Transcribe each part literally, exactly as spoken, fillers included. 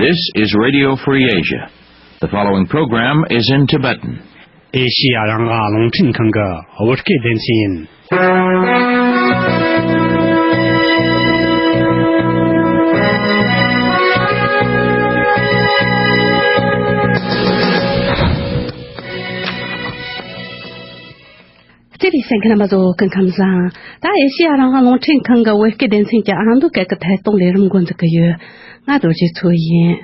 This is Radio Free Asia. The following program is in Tibetan. ཨེ་ཤི་ཡ་རང་དབང་རླུང་འཕྲིན་ཁང་གི་བོད་སྐད་སྡེ་ཚན་ཡིན། སྤྱིར་གསན་མཁན་རྣམ་པ་ཚོ་སྐུ་ཁམས་བཟང་། ད་ཨེ་ཤི་ཡ་རང་དབང་རླུང་འཕྲིན་ཁང་གི་བོད་སྐད་སྡེ་ཚན་གྱི་ཨ་མདོ་སྐད་ཀྱི་ཐད་གཏོང་ལས་རིམ་འགོ་འཛུགས་ཀྱི་ཡོད། ང་རྡོ་རྗེ་མཚོ་ཡིན།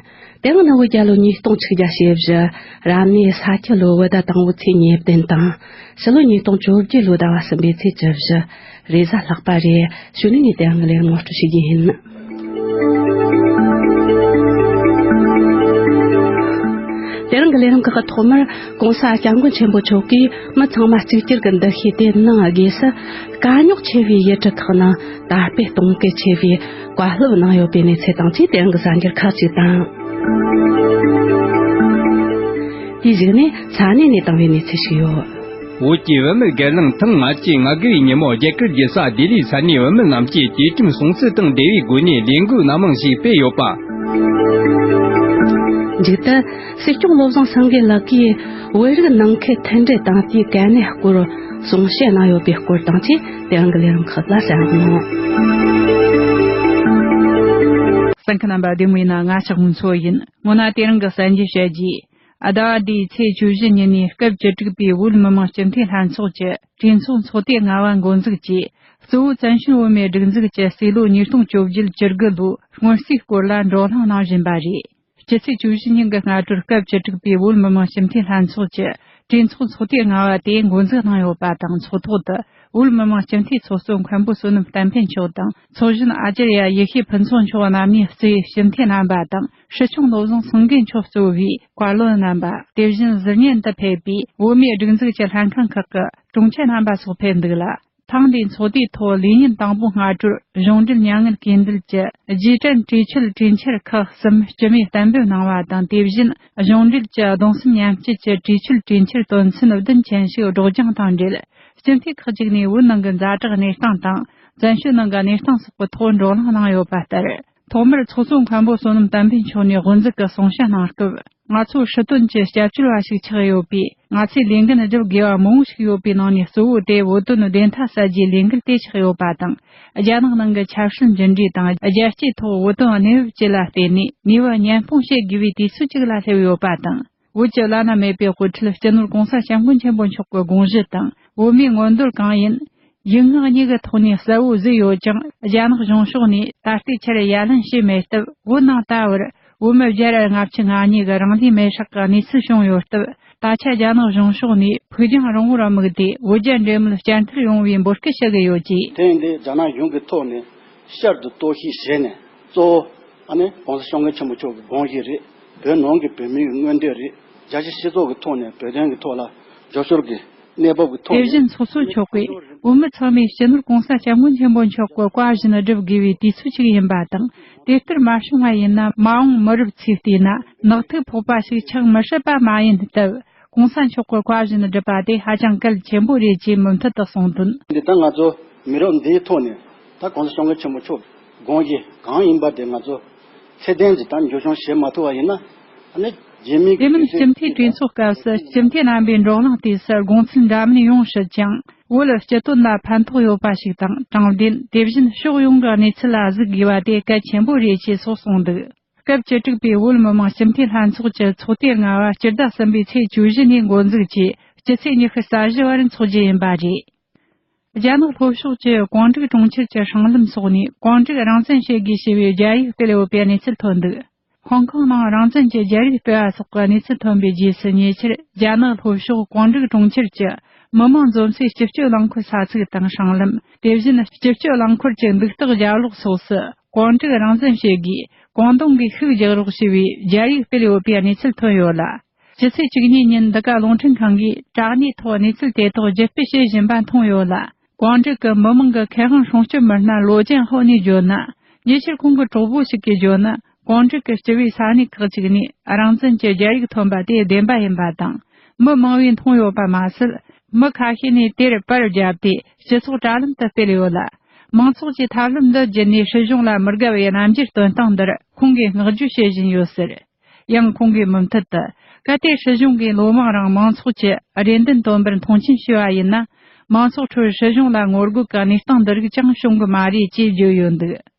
དེ་རིང་ནི་བོད་རྒྱལ་ལོ་ཉིས་སྟོང་ཆིག་བརྒྱ་ཞེ་བཞི། རབ་གནས་ས་ཁྱི་ལོ་བོད་ཟླ་དང་པོའི་ཚེས་ཉེར་བདུན་དང་། ཕྱི་ལོ་ཉིས་སྟོང་བཅོ་བརྒྱད་ལོའི་ཟླ་བ་གསུམ་པའི་ཚེས་བཅུ་བཞི། རེས་གཟའ་ལྷག་པ་རེད། གཞུག་ནས་ངས་དེ་རིང་གི་ལས་རིམ་ངོ་སྤྲོད་བྱེད་རྒྱུ་ཡིན། དེ་རིང་གི་ལས་རིམ་ཁག་གི་ཐོག་མར་༸གོང་ས་༸སྐྱབས་མགོན་ཆེན་པོ་མཆོག་གིས་མི་ཚང་མ་གཅིག་གྱུར་གྱི་འདུ་ཤེས་དེ་གནང་དགོས་སུ། དཀའ་རྙོག་ཆེ་བའི་ཡུལ་གྲུ་ཁག་ནང་དར་སྤེལ་གཏོང་གལ་ཆེ་བའི་བཀའ་སློབ་གནང་ཡོད་པའི་གནས་ཚུལ་དང་བཅས། དེ་རིང་གི་གསར་འགྱུར་ཁག་ཅིག་དང་། དེའི་གཞུག་ནས་ས་གནས་ནས་བཏང་བའི་གནས་ཚུལ་ཞིག་ཡོད། བོད་ཀྱི་བུད་མེད་སྒེར་ལངས་ཐེངས་ལྔ་བཅུ་ང་དགུ་བའི་ཉིན་མོ་རྒྱ་གར་རྒྱལ་ས་ལྡི་ལིའི་ས་གནས་བུད་མེད་རྣམས་ཀྱིས་དུས་ཁྲིམས་སྲུང་བརྩི་དང་འབྲེལ་བའི་སྒོ་ནས་ལས་འགུལ་སྣ་མང་ཞིག་སྤེལ་ཡོད་པ། མཇུག་ཏུ། སྲིད་སྐྱོང་བློ་བཟང་སེང་གེ་ལགས་ཀྱིས་བོད་རིགས་ནང་ཁུལ་མཐུན་སྒྲིལ་དང་དེའི་གལ་གནད་སྐོར་གསུང་བཤད་གནང་ཡོད་པའི་སྐོར་དང་བཅས། དེ་རིང་གི་ལས་རིམ་ཁག་ལ་གསན་རོགས་གནང་། གསན་མཁན་རྣམ་པ་བདེ་མོ་ཡིན་ན། ང་ཞག་མཚོ་ཡིན། སྔོན་ན་དེ་རིང་གི་གསར་འགྱུར་བཤད་རྒྱུ། ཟླ་བ་འདིའི་ཚེས་བཅུ་བཞི་ཉིན་ནས་སྐབས་བཅུ་དྲུག་པའི་བོད་མི་མང་སྤྱི་འཐུས་ལྷན་ཚོགས་ཀྱི་གྲོས་ཚོགས་ཚོགས་ཐེངས་ལྔ་པ་འགོ་འཛུགས་ཀྱིས། གཙོ་བོ་བཙན་བྱོལ་བོད་མིའི་སྒྲིག་འཛུགས་ཀྱི་སྲིད་ལོ་ཉིས་སྟོང་བཅོ་བརྒྱད་བཅུ་དགུ་ལོའི་སྔོན་རྩིས་སྐོར་ལ་བགྲོ་གླེང་གནང་བཞིན་པ་རེད། སྤྱི་ཚེས་བཅུ་བཞི་ཉིན་གྱི་སྔ་དྲོར་སྐབས་བཅུ་དྲུག་པའི་བོད་མི་མང་སྤྱི་འཐུས་ལྷན་ཚོགས་ཀྱི་གྲོས་ཚོགས་ཚོགས་ཐེངས་ལྔ་པ་དེ་འགོ་འཛུགས་གནང་ཡོད་པ་དང་། ཚོགས་ཐོག་ཏུ་བོད་མི་མང་སྤྱི་འཐུས་ཚོགས་གཙོ་མཁན་པོ་བསོད་ནམས་བསྟན་འཕེལ་མཆོག་དང་། ཚོགས་གཞོན་ཨ་ཅར་ཡ་ཡེ་ཤེས་ཕུན་ཚོགས་མཆོག་རྣམ་གཉིས་གཙོས་སྤྱི་འཐུས་རྣམ་པ་དང་། སྲིད་སྐྱོང་བློ་བཟང་སེང་གེ་མཆོག་གཙོས་པའི་བཀའ་བློན་རྣམ་པ། དེ་བཞིན་གཟི་ཉན་དུ་ཕེབས་པའི་བོད་མིའི་སྒྲིག་འཛུགས་ཀྱི་ལྷན་ཁང་ཁག་གི་དྲུང་ཆེ་རྣམ་པ་སོགས་ཕེབས་འདུག་ལ། ཐེངས་འདིའི་ཚོགས་འདུའི་ཐོག་ལས་ཉིན་དང་པོའི་སྔ་དྲོར་གཞུང་འབྲེལ་མྱ་ངན་གུས་འདུད་ཀྱི་རྗེས་དྲན་གྲོས་ཆོད་གྲོས་འཆར་ཁག་གསུམ་སྤྱི་མོས་གཏན་འབེབས་གནང་བ་དང་། དེ་བཞིན་གཞུང་འབྲེལ་གྱི་གདུང་སེམས་མཉམ་སྐྱེད་ཀྱི་གྲོས་ཆོད་གྲོས་འཆར་དོན་ཚན་བདུན་ཅན་ཞིག་སྒྲོག་སྦྱང་དང་འབྲེལ། སྤྱི་འཐུས་ཁག་ཅིག་ནས་བོད་ནང་གི་ཛ་དྲག་གནས་སྟངས་དང་། བཙན་བྱོལ་ནང་གི་གནས་སྟངས་སོགས་ཀྱི་ཐོག་བགྲོ་གླེང་གནང་ཡོད་པ་ལྟར། ཐོག་མར་ཚོགས་གཙོ་མཁན་པོ་བསོད་ནམས་བསྟན་འཕེལ་མཆོག་ནས་དབུ་འཛུགས་ཀྱི་གསུང་བཤད་གནང་སྐབས། ང་ཚོ་སྲིད་དོན་གྱི་སྐྱབས་བཅོལ་བ་ཞིག་ཆགས་ཡོད་པས། ང་ཚོས་ལས་འགན་སྒྲུབ་དགོས་པ་མང་བོ་ཞིག་ཡོད་པའི་ནང་ནས། གཙོ་བོ་དེ་བོད་དོན་བདེན་མཐའ་གསལ་རྒྱུའི་ལས་འགུལ་དེ་ཆགས་ཡོད་པ་དང་། རྒྱ་ནག་ནང་གི་ཆབ་སྲིད་འགྱུར་འགྲོས་དང་། རྒྱལ་སྤྱིའི་ཐོག་བོད་དོན་གནས་བབ་བཅས་ལ་བརྟེན་ནས་ནུས་པ་མཉམ་སྤུངས་བྱེད་དགོས་པའི་དུས་ཚོད་ཅིག་ལ་སླེབས་ཡོད་པ་དང་། བོད་ཀྱི་བླ་ན་མེད་པའི་དབུ་ཁྲིད་སྤྱི་ནོར་༸གོང་ས་༸སྐྱབས་མགོན་ཆེན་པོ་མཆོག་གི་དགོངས་གཞི་དང་། བོད་མིའི་མངོན་འདོད་གང་ཡིན། ཡིག་ངག་གཉིས་ཀྱི་ཐོག་ནས་གསལ་བོ་བཟོས་ཡོད་ཀྱང་། རྒྱ་ནག་གཞུང་ཕྱོགས་ནས་ད་ལྟའི་ཆར་ཡ་ལན་བྱས་མེད་སྟབས། བོད་ནང་ད་བར་བོད་མི་བརྒྱ་ར་ལྔ་བཅུ་ང་གཉིས་ཀྱི་རང་ལུས་མེར་སྲེག་གི་གནས་ཚུལ་བྱུང་ཡོད་སྟབས། ད་ཆ་རྒྱ་ནག་གཞུང་ཕྱོགས་ནས་ཕུགས་རྒྱང་རིང་བོར་དམིགས་ཏེ། བོད་རྒྱ་འབྲེལ་མོལ་བསྐྱར་མཐུད་ཡོང་བའི་འབོད་སྐུལ་ཞུ་གི་ཡོད་ཅེས། དེ་ཡིན་དུས་རྒྱ་ནག་གཞུང་གི་ཐོག་ནས་བསྐྱར་དུ་གཏོར་བཤིག་བྱས་ནས། གཙོ་བོ་ཨ་ནི་༸གོང་ས་༸སྐྱབས་མགོན་ཆེན་པོ་མཆོག་གི་དགོངས་གཞི་རེད། བོད་ནང་གི་བོད་མིའི་མངོན་འདོད་རེད། རྒྱལ་སྤྱིའི་སྤྱི་ཚོགས་ཀྱི་ཐོག་ནས་བོད་དོན་གྱི་ཐོག་ལ་རྒྱབ་སྐྱོར་གྱི་གནས་བབ་ཀྱི་ཐོག་ནས། དེ་བཞིན་ཚོགས་གཙོ་མཆོག་གིས་བོད་མི་ཚང་མས་སྤྱི་ནོར་༸གོང་ས་༸སྐྱབས་མགོན་ཆེན་པོ་མཆོག་གི་བཀའ་བཞིན་སྒྲུབ་དགོས་པའི་དུས་ཚོད་ཅིག་ཡིན་པ་དང་། དེ་ལྟར་མ་བྱུང་བ་ཡིན་ན། མ་འོངས་མི་རབས་ཚོས་བལྟས་ན་ནག་ཐིག་ཕོག་པ་ཞིག་ཆགས་མི་སྲིད་པ་མ་ཡིན་སྟབས། ༸གོང་ས་མཆོག་གི་བཀའ་བཞིན་སྒྲུབ་པ་དེ་ཧ་ཅང་གལ་ཆེན་པོ་རེད་ཅེས་མུ་མཐུད་དུ་གསུངས་དོན། འདི་ལྟར་ང་ཚོ་མི་རབས་འདིའི་ཐོག་ནས་ད་༸གོང་ས་༸སྐྱབས་མགོན་ཆེན་པོ་མཆོག་དགོངས་གཞི་གང་ཡིན་པ་དེ་ང་ཚོ་ཚད་ལྡན་གྱི་ད་འགྱུར་བྱུང་བྱེད་མ་ཐུབ་པ་ཡིན་ན། ཨ་ནི་རྗེས་མའི་དེ་མིན་སྤྱི་འཐུས་གྲོས་ཚོགས་སྐབས་སུ་སྤྱི་འཐུས་རྣམ་པའི་བགྲོ་གླེང་དུས་སུ་དགོངས་ཚུལ་འདྲ་མིན་ཡོང་སྲིད་ཀྱང་། བོད་སྤྱི་དོན་ལ་ཕན་ཐོགས་ཡོད་པ་ཞིག་དང་། དྲང་བདེན། དེ་བཞིན་ཕྱོགས་ཡོངས་ཀྱི་གནས་ཚུལ་ལ་གཟིགས་དགོས་པ་དེ་གལ་ཆེན་པོ་རེད་ཅེས་སོགས་གསུངས་འདུག་སྐབས་བཅུ་དྲུག་པའི་བོད་མི་མང་སྤྱི་འཐུས་ལྷན་ཚོགས་ཀྱི་ཚོགས་ཐེངས་ལྔ་པ་སྤྱི་ཟླ་གསུམ་པའི་ཚེས་བཅུ་བཞི་ནས་འགོ་འཛུགས་ཀྱིས་སྤྱི་ཚེས་ཉི་ཤུ་རྩ་བཞི་བར་འཚོགས་རྒྱུ་ཡིན་པ་རེད། རྒྱ་ནག་ལྷོ་ཕྱོགས་ཀྱི་ཀོང་ཀྲིག་གྲོང་ཁྱེར་གྱི་སྲང་ལམ་སོགས་ནས་ཀོང་ཀྲིག་རང་བཙན་བྱེད་དགོས་ཞེས་པའི་རྒྱ་ཡིག་སྤེལ་ཡོད་པའི་གནས་ཚུལ་ཐོན་འདུག་ཧོང་ཀོང་ནང་རང་བཙན་གྱི་རྒྱ་ཡིག་སྤེལ་བ་སོགས་ཀྱི་གནས་ཚུལ་ཐོན་པའི་རྗེས་སུ། ཉེ་ཆར་རྒྱ་ནག་ལྷོ་ཕྱོགས་ཀོང་ཀྲིག་གྲོང་ཁྱེར་གྱི་མི་དམངས་འཛོམས་སའི་སྤྱི་སྤྱོད་རླངས་འཁོར་ས་ཚིགས་དང་སྲང་ལམ། དེ་བཞིན་སྤྱི་སྤྱོད་རླངས་འཁོར་གྱི་འདུག་སྟེགས་རྒྱབ་ལོགས་སོགས་སུ། ཀོང་ཀྲིག་རང་བཙན་བྱེད་དགོས། ཀོང་ཏུང་གིས་ཤུགས་རྒྱག་རོགས་ཞེས་པའི་རྒྱ་ཡིག་སྤེལ་ཡོད་པའི་གནས་ཚུལ་ཐོན་ཡོད་ལ། སྤྱི་ཚེས་བཅུ་གཉིས་ཉིན་འདི་ག་རླུང་འཕྲིན་ཁང་གིས་དྲ་གནས་ཐོག་གནས་ཚུལ་དེ་དག་བརྒྱུད་སྤེལ་བྱེད་བཞིན་པ་མཐོང་ཡོད་ལ། ཀོང་ཀྲིག་གི་མི་མང་གི་ཁེ་དབང་སྲུང་སྐྱོབ་མི་སྣ་ལོ་ཅན་ཧོ་ནས་བརྗོད་ན། ཉེ་ཆར་ཁོང་གི་གྲོགས་པོ་ཞིག་གིས་བརྗོད་ན། ཀོང་ཀྲིག་གི་སྤྱི་པའི་ས་གནས་ཁག་ཅིག་ནས་རང་བཙན་གྱི་རྒྱ་ཡིག་ཐོན་པ་དེ་བདེན་པ་ཡིན་པ་དང་། མི་མང་བས་མཐོང་ཡོད་པ་མ་ཟད། མི་ཁ་ཤས་ནས་དེར་པར་བརྒྱབ་སྟེ་སྤྱི་ཚོགས་དྲ་ལམ་དུ་སྤེལ་ཡོད་ལ། མང་ཚོགས་ཀྱི་ཐབས་ལམ་འདི་བརྒྱུད་ནས་སྲིད་གཞུང་ལ་མི་དགའ་བའི་རྣམ་འགྱུར་སྟོན་སྟངས་འདིར་ཁོང་གིས་བསྔགས་བརྗོད་བྱེད་བཞིན་ཡོད་ཟེར། ཡང་ཁོང་གིས་མུ་མཐུད་དུ། གལ་ཏེ་སྲིད་གཞུང་གིས་ལོ་མང་རིང་མང་ཚོགས་ཀྱི་རེ་འདུན་བཏོན་པར་མཐོང་ཆེན་ཞུས་པ་ཡིན་ན། མང་ཚོགས་ཁྲོད་སྲིད་གཞུང་ལ་ངོ་རྒོལ་གྱི་གནས་སྟངས་འདི་རིགས་ཀྱང་བྱུང་གི་མ་རེད་ཅེས་བརྗོད་ཡོད་འདུག་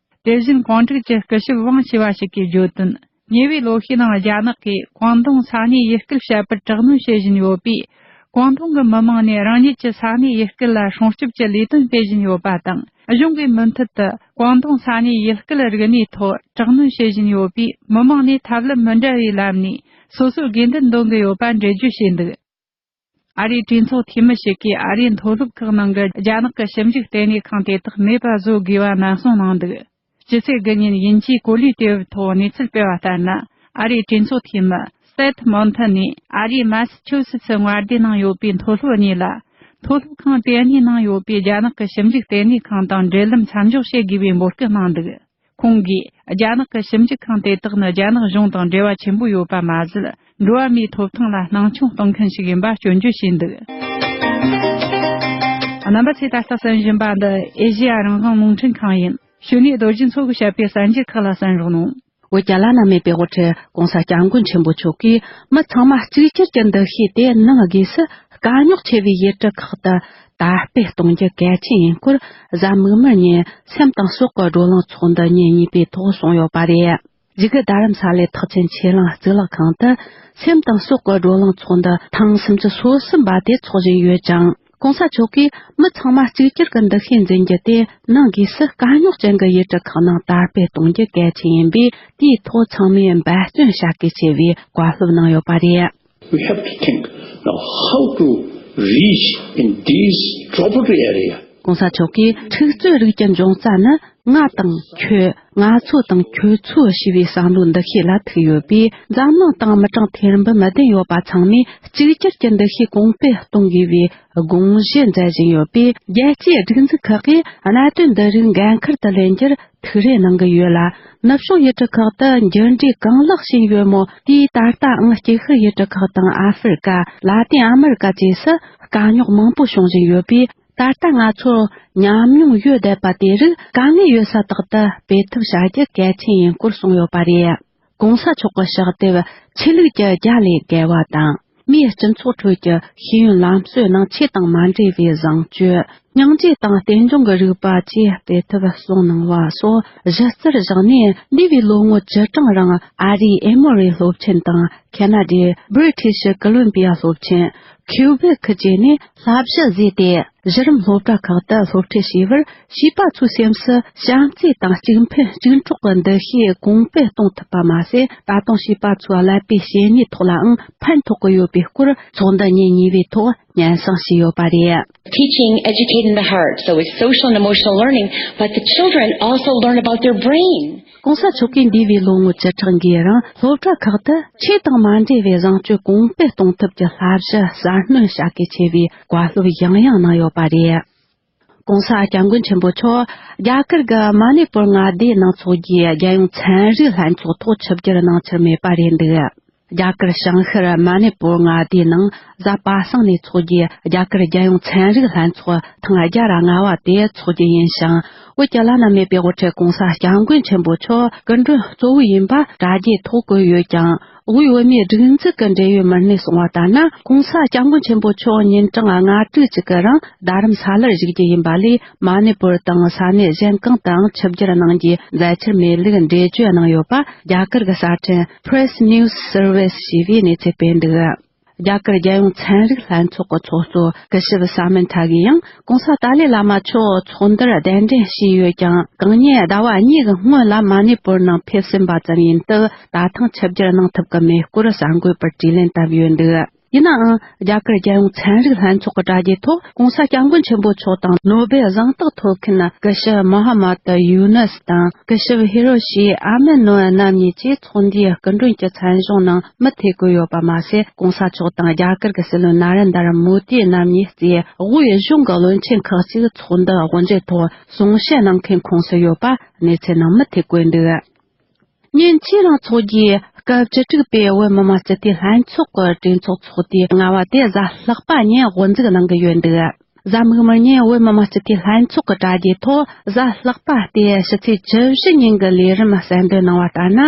དེ་བཞིན་གོང་དྲུག་གི་སྐུ་ཞབས་ཝང་ཞེས་པ་ཞིག་གིས་བརྗོད་དོན། ཉེ་བའི་ལོ་ཤས་ནང་རྒྱ་ནག་གིས་ཀོང་ཏུང་ས་གནས་ཡུལ་སྐད་བཤད་པར་དྲག་གནོན་བྱེད་བཞིན་ཡོད་པས། ཀོང་ཏུང་གི་མི་མང་ནས་རང་ཉིད་ཀྱི་ས་གནས་ཡུལ་སྐད་ལ་སྲུང་སྐྱོབ་ཀྱི་ལས་དོན་སྤེལ་བཞིན་ཡོད་པ་དང་། གཞུང་གིས་མུ་མཐུད་དུ་ཀོང་ཏུང་ས་གནས་ཡུལ་སྐད་རིག་གནས་ཐོག་དྲག་གནོན་བྱེད་བཞིན་ཡོད་པས། མི་མང་ནས་ཐབས་ལམ་མི་འདྲ་བའི་ལམ་ནས་སོ་སོའི་དགོས་འདུན་འདོན་གྱི་ཡོད་པ་འགྲེལ་བརྗོད་བྱས་འདུག་ཨ་རིའི་གྲོས་ཚོགས་འཐུས་མི་ཞིག་གིས་ཨ་རིའི་མཐོ་སློབ་ཁག་ནང་གི་རྒྱ་ནག་གི་ཞིབ་འཇུག་ལྟེ་གནས་ཁང་དེ་དག་མེད་པ་བཟོ་དགོས་པ་ནན་གསུངས་གནང་འདུག་སྤྱི་ཚེས་དགུ་ཉིན་དབྱིན་ཇིའི་གོ་ལའི་དེབ་ཐོག་གནས་ཚུལ་སྤེལ་བ་ལྟར་ན། ཨ་རིའི་གྲོས་ཚོགས་འཐུས་མི་སེད་མོན་ཐན་ནས་ཨ་རིའི་མ་སི་ཆུ་སི་ཚི་མངའ་སྡེ་ནང་ཡོད་པའི་མཐོ་སློབ་གཉིས་ལ། མཐོ་སློབ་ཁང་དེ་གཉིས་ནང་ཡོད་པའི་རྒྱ་ནག་གི་ཞིབ་འཇུག་ལྟེ་གནས་ཁང་དང་འབྲེལ་ལམ་མཚམས་འཇོག་བྱེད་དགོས་པའི་འབོད་སྐུལ་གནང་འདུག་ཁོང་གིས་རྒྱ་ནག་གི་ཞིབ་འཇུག་ཁང་དེ་དག་ནི་རྒྱ་ནག་གཞུང་དང་འབྲེལ་བ་ཆེན་པོ་ཡོད་པ་མ་ཟད། འགྲོ་བ་མིའི་ཐོབ་ཐང་ལ་སྣང་ཆུང་གཏོང་མཁན་ཞིག་ཡིན་པ་སྐྱོན་བརྗོད་བྱས་འདུག་རྣམ་པ་ཚོས་ད་ལྟ་གསན་བཞིན་པ་འདི་ཨེ་ཤེ་ཡ་རང་དབང་རླུང་འཕྲིན་ཁང་ཡིན། གཞུག་ནས་རྡོ་རྗེ་མཚོ་གིས་བཤད་པའི་གསར་འགྱུར་ཁག་ལ་གསན་རོགས་གནང་། བོད་ཀྱི་བླ་ན་མེད་པའི་དབུ་ཁྲིད་༸གོང་ས་༸སྐྱབས་མགོན་ཆེན་པོ་མཆོག་གིས། མི་ཚང་མ་གཅིག་གྱུར་གྱི་འདུ་ཤེས་དེ་ནང་སྒོས་སུ་དཀའ་རྙོག་ཆེ་བའི་ཡུལ་གྲུ་ཁག་ཏུ་དར་སྤེལ་གཏོང་རྒྱུ་གལ་ཆེན་ཡིན་སྐོར། གཟའ་མིག་དམར་ཉིན་སེམས་དང་སྲོག་གི་བགྲོ་གླེང་ཚོགས་འདུ་ཉིན་གཉིས་པའི་ཐོག་གསུངས་ཡོད་པ་རེད། གཞིས་ཀ་རྡ་རམ་ས་ལའི་ཐེག་ཆེན་ཆོས་གླིང་གཙུག་ལག་ཁང་དུ། སེམས་དང་སྲོག་གི་བགྲོ་གླེང་ཚོགས་འདུ་ཐེངས་སུམ་ཅུ་སོ་གསུམ་པ་དེ་འཚོགས་བཞིན་ཡོད་ཅིང་། ༸གོང་ས་མཆོག་གིས་མི་ཚང་མ་གཅིག་གྱུར་གྱི་འདུ་ཤེས་འཛིན་རྒྱུ་དེ་ནང་སྒོས་སུ་དཀའ་རྙོག་ཅན་གྱི་ཡུལ་གྲུ་ཁག་ནང་དར་སྤེལ་གཏོང་རྒྱུ་གལ་ཆེན་ཡིན་པས། དེའི་ཐོག་ཚང་མས་འབད་བརྩོན་བྱ་གལ་ཆེ་བའི་བཀའ་སློབ་གནང་ཡོད་པ་རེད། We have to think now how to reach in these troubled area. ༸གོང་ས་མཆོག་གིས་འཁྲུག་རྩོད་རིགས་ཀྱི་འབྱུང་རྩ་ནི་ང་དང་ཁྱོད། ང་ཚོ་དང་ཁྱོད་ཚོ་ཞེས་པའི་བསམ་བློའི་འདུ་ཤེས་ལ་ཐུག་ཡོད་པས། འཛམ་གླིང་སྟེང་མི་གྲངས་ཐེར་འབུམ་བདུན་ཡོད་པ་ཚང་མས་གཅིག་གྱུར་གྱི་འདུ་ཤེས་གོང་སྤེལ་གཏོང་དགོས་པའི་དགོངས་གཞི་མཛད་བཞིན་ཡོད་པས། རྒྱལ་སྤྱིའི་སྒྲིག་འཛུགས་ཁག་གིས་གནད་དོན་འདི་རིགས་འགན་འཁུར་དུ་ལེན་རྒྱུར་ཐུགས་རེ་གནང་གི་ཡོད་ལ། ནུབ་ཕྱོགས་ཡུལ་གྲུ་ཁག་ཏུ་འགྱུར་འགྲོས་གང་ལེགས་ཕྱིན་ཡོད་མོད། དེས་ད་ལྟའང་དཀྱིལ་ཤར་ཡུལ་གྲུ་ཁག་དང་ཨ་ཧྥེ་རི་ཀ། ལ་ཏིན་ཨ་མེ་རི་ཀ་བཅས་སུ་དཀའ་རྙོག་མང་པོ་བྱུང་བཞིན་ཡོད་པས། ད་ལྟ་ང་ཚོར་ཉམས་མྱོང་ཡོད་བསྡད་པ་དེ་རིགས་དཀའ་ངལ་ཡོད་ས་དག་ཏུ་སྤེལ་ཐབས་བྱ་རྒྱུ་གལ་ཆེན་ཡིན་སྐོར་གསུངས་ཡོད་པ་རེད། ༸གོང་ས་མཆོག་གི་ཕྱག་དེབ་ཆོས་ལུགས་ཀྱི་རྒྱ་ལས་བརྒལ་བ་དང་། མིའི་སྤྱི་ཚོགས་ཁྲོད་ཀྱི་ཤེས་ཡོན་ལམ་སྲོལ་ནང་ཆོས་དང་མ་འབྲེལ་བའི་བཟང་སྤྱོད། སྙིང་རྗེ་དང་རྟེན་འབྱུང་གི་རིག་པ་བཅས་སྤེལ་ཐབས་གསུངས་གནང་བ་སོགས་གཞི་རྩར་བཞག་ནས། འདས་པའི་ལོ་ངོ་བཅུ་གྲངས་རིང་ཨ་རིའི་ཨེ་མོ་རི་སློབ་ཆེན་དང་། ཁེ་ན་ཌའི་British Columbia སློབ་ཆེན། Quebec བཅས་ནས་བསླབ་བྱ་བཟོས་ཏེ། གཞི་རིམ་སློབ་གྲྭ་ཁག་ཏུ་སློབ་ཁྲིད་བྱས་པར། བྱིས་པ་ཚོའི་སེམས་སུ་བྱམས་བརྩེ་དང་གཅིག་ཕན་གཅིག་གྲོགས་ཀྱི་འདུ་ཤེས་གོང་སྤེལ་གཏོང་ཐུབ་པ་མ་ཟད། ད་དུང་བྱིས་པ་ཚོའི་ཀླད་པའི་བྱེད་ནུས་ཐོག་ལའང་ཕན་ཐོགས་ཀྱི་ཡོད་པའི་སྐོར། ཚོགས་འདུ་ཉིན་གཉིས་པའི་ཐོག་སྙན་སེང་ཞུས་ཡོད་པ་རེད། Teaching, educating the heart, so it's social and emotional learning, but the children also learn about their brain. ༸གོང་ས་མཆོག་གིས་འདས་པའི་ལོ་ངོ་བཅུ་ཕྲག་འགའི་རིང་སློབ་གྲྭ་ཁག་ཏུ་ཆོས་དང་མ་འབྲེལ་བའི་བཟང་སྤྱོད་གོང་སྤེལ་གཏོང་ཐབས་ཀྱི་བསླབ་བྱ་གསར་སྣོན་བྱ་གལ་ཆེ་བའི་བཀའ་སློབ་ཡང་ཡང་གནང་ཡོད་པ་རེད། ༸གོང་ས་༸སྐྱབས་མགོན་ཆེན་པོ་མཆོག་རྒྱ་གར་གྱི་མ་ཎི་པུར་མངའ་སྡེའི་ནང་འཚོགས་རྒྱུའི་རྒྱལ་ཡོངས་ཚན་རིག་ལྷན་ཚོགས་ཐོག་ཆིབས་བསྒྱུར་གནང་འཆར་མེད་པ་རེད་འདུག་རྒྱ་གར་བྱང་ཤར་མ་ཎི་པུར་མངའ་སྡེའི་ནང་གཟའ་པ་སངས་ནས་འཚོགས་རྒྱུའི་རྒྱ་གར་རྒྱལ་ཡོངས་ཚན་རིག་ལྷན་ཚོགས་ཐེངས་བརྒྱ་ར་ལྔ་བ་དེ་འཚོགས་རྒྱུ་ཡིན་ཞིང་། བོད་ཀྱི་བླ་ན་མེད་པའི་དབུ་ཁྲིད་༸གོང་ས་༸སྐྱབས་མགོན་ཆེན་པོ་མཆོག་སྐུ་མགྲོན་གཙོ་བོ་ཡིན་པ་དྲ་རྒྱའི་ཐོག་བཀོད་ཡོད་ཀྱང་། དབུས་བོད་མིའི་སྒྲིག་འཛུགས་ཀྱི་འབྲེལ་ཡོད་མི་སྣས་གསུངས་པ་ལྟར་ན། ༸གོང་ས་༸སྐྱབས་མགོན་ཆེན་པོ་མཆོག་ཉིན་གྲངས་ལྔ་དྲུག་ཅིག་གི་རིང་རྡ་རམ་ས་ལར་བཞུགས་རྒྱུ་ཡིན་པ་ལས། མ་ཎི་པུར་དང་ས་གནས་གཞན་གང་དུའང་ཆིབས་བསྒྱུར་གནང་རྒྱུའི་མཛད་འཆར་མེད་ལུགས་འགྲེལ་བརྗོད་གནང་ཡོད་པ། རྒྱ་གར་གྱི་གསར་འཕྲིན་Press News Service ཞེས་པས་གནས་ཚུལ་སྤེལ་འདུག་རྒྱ་གར་རྒྱལ་ཡོངས་ཚན་རིག་ལྷན་ཚོགས་ཀྱི་ཚོགས་གཙོ་སྐུ་ཞབས་ས་མན་ཐ་གིས་ཡང་། ༸གོང་ས་ཏཱ་ལའི་བླ་མ་མཆོག་ཚོགས་འདུར་གདན་འདྲེན་བྱས་ཡོད་ཀྱང་། གང་ཉིད་ཟླ་བ་གཉིས་ཀྱི་སྔོན་ལ་མ་ཎི་པུར་ནང་ཕེབས་ཟིན་པ་ཙམ་ཡིན་སྟབས། ད་ཐེངས་ཆིབས་བསྒྱུར་གནང་ཐུབ་ཀྱི་མེད་སྐོར་གསར་འགོད་པར་དྲིས་ལན་བཏབ་ཡོད་འདུག་ཡིན་ནའང་། རྒྱ་གར་རྒྱལ་ཡོངས་ཚན་རིག་ལྷན་ཚོགས་ཀྱི་དྲ་རྒྱའི་ཐོག་༸གོང་ས་༸སྐྱབས་མགོན་ཆེན་པོ་མཆོག་དང་ནོ་སྦེལ་གཟེངས་རྟགས་ཐོབ་མཁན་སྐུ་ཞབས་མོ་ཧ་མད་ཡུ་ནས་དང་། སྐུ་ཞབས་ཧི་རོ་ཤི་ཨ་མེ་ནོ་རྣམ་གཉིས་ཀྱིས་ཚོགས་འདུའི་སྐུ་མགྲོན་གྱི་མཚན་གཞུང་ནང་མི་ཐེ་གོས་ཡོད་པ་མ་ཟད། ༸གོང་ས་མཆོག་དང་རྒྱ་གར་གྱི་སྲིད་བློན་ན་རེན་དར་མོ་དི་རྣམ་གཉིས་ཀྱིས་དབུས་གཞུང་གི་བློན་ཆེན་ཁག་ཅིག་ཚོགས་འདུ་དབུ་འབྱེད་ཐོག་གསུང་བཤད་གནང་མཁན་ཁོངས་སུ་ཡོད་པ་གནས་ཚུལ་ནང་མི་ཐེ་གོས་འདུག་ཉིན་གཅིག་རིང་འཚོགས་རྒྱུའི་སྐབས་བཅུ་དྲུག་པའི་བོད་མི་མང་སྤྱི་འཐུས་ལྷན་ཚོགས་ཀྱི་གྲོས་ཚོགས་ཚོགས་དུས་ལྔ་བ་དེ་གཟའ་ལྷག་པ་ཉིན་དབུ་འཛུགས་གནང་གི་ཡོད་འདུག་གཟའ་མིག་དམར་ཉིན་བོད་མི་མང་སྤྱི་འཐུས་ལྷན་ཚོགས་ཀྱི་གྲ་རྒྱས་ཐོག་གཟའ་ལྷག་པ་སྟེ་ཕྱི་ཚེས་བཅུ་བཞི་ཉིན་གྱི་ལས་རིམ་གསལ་འདོན་གནང་བ་ལྟར་ན།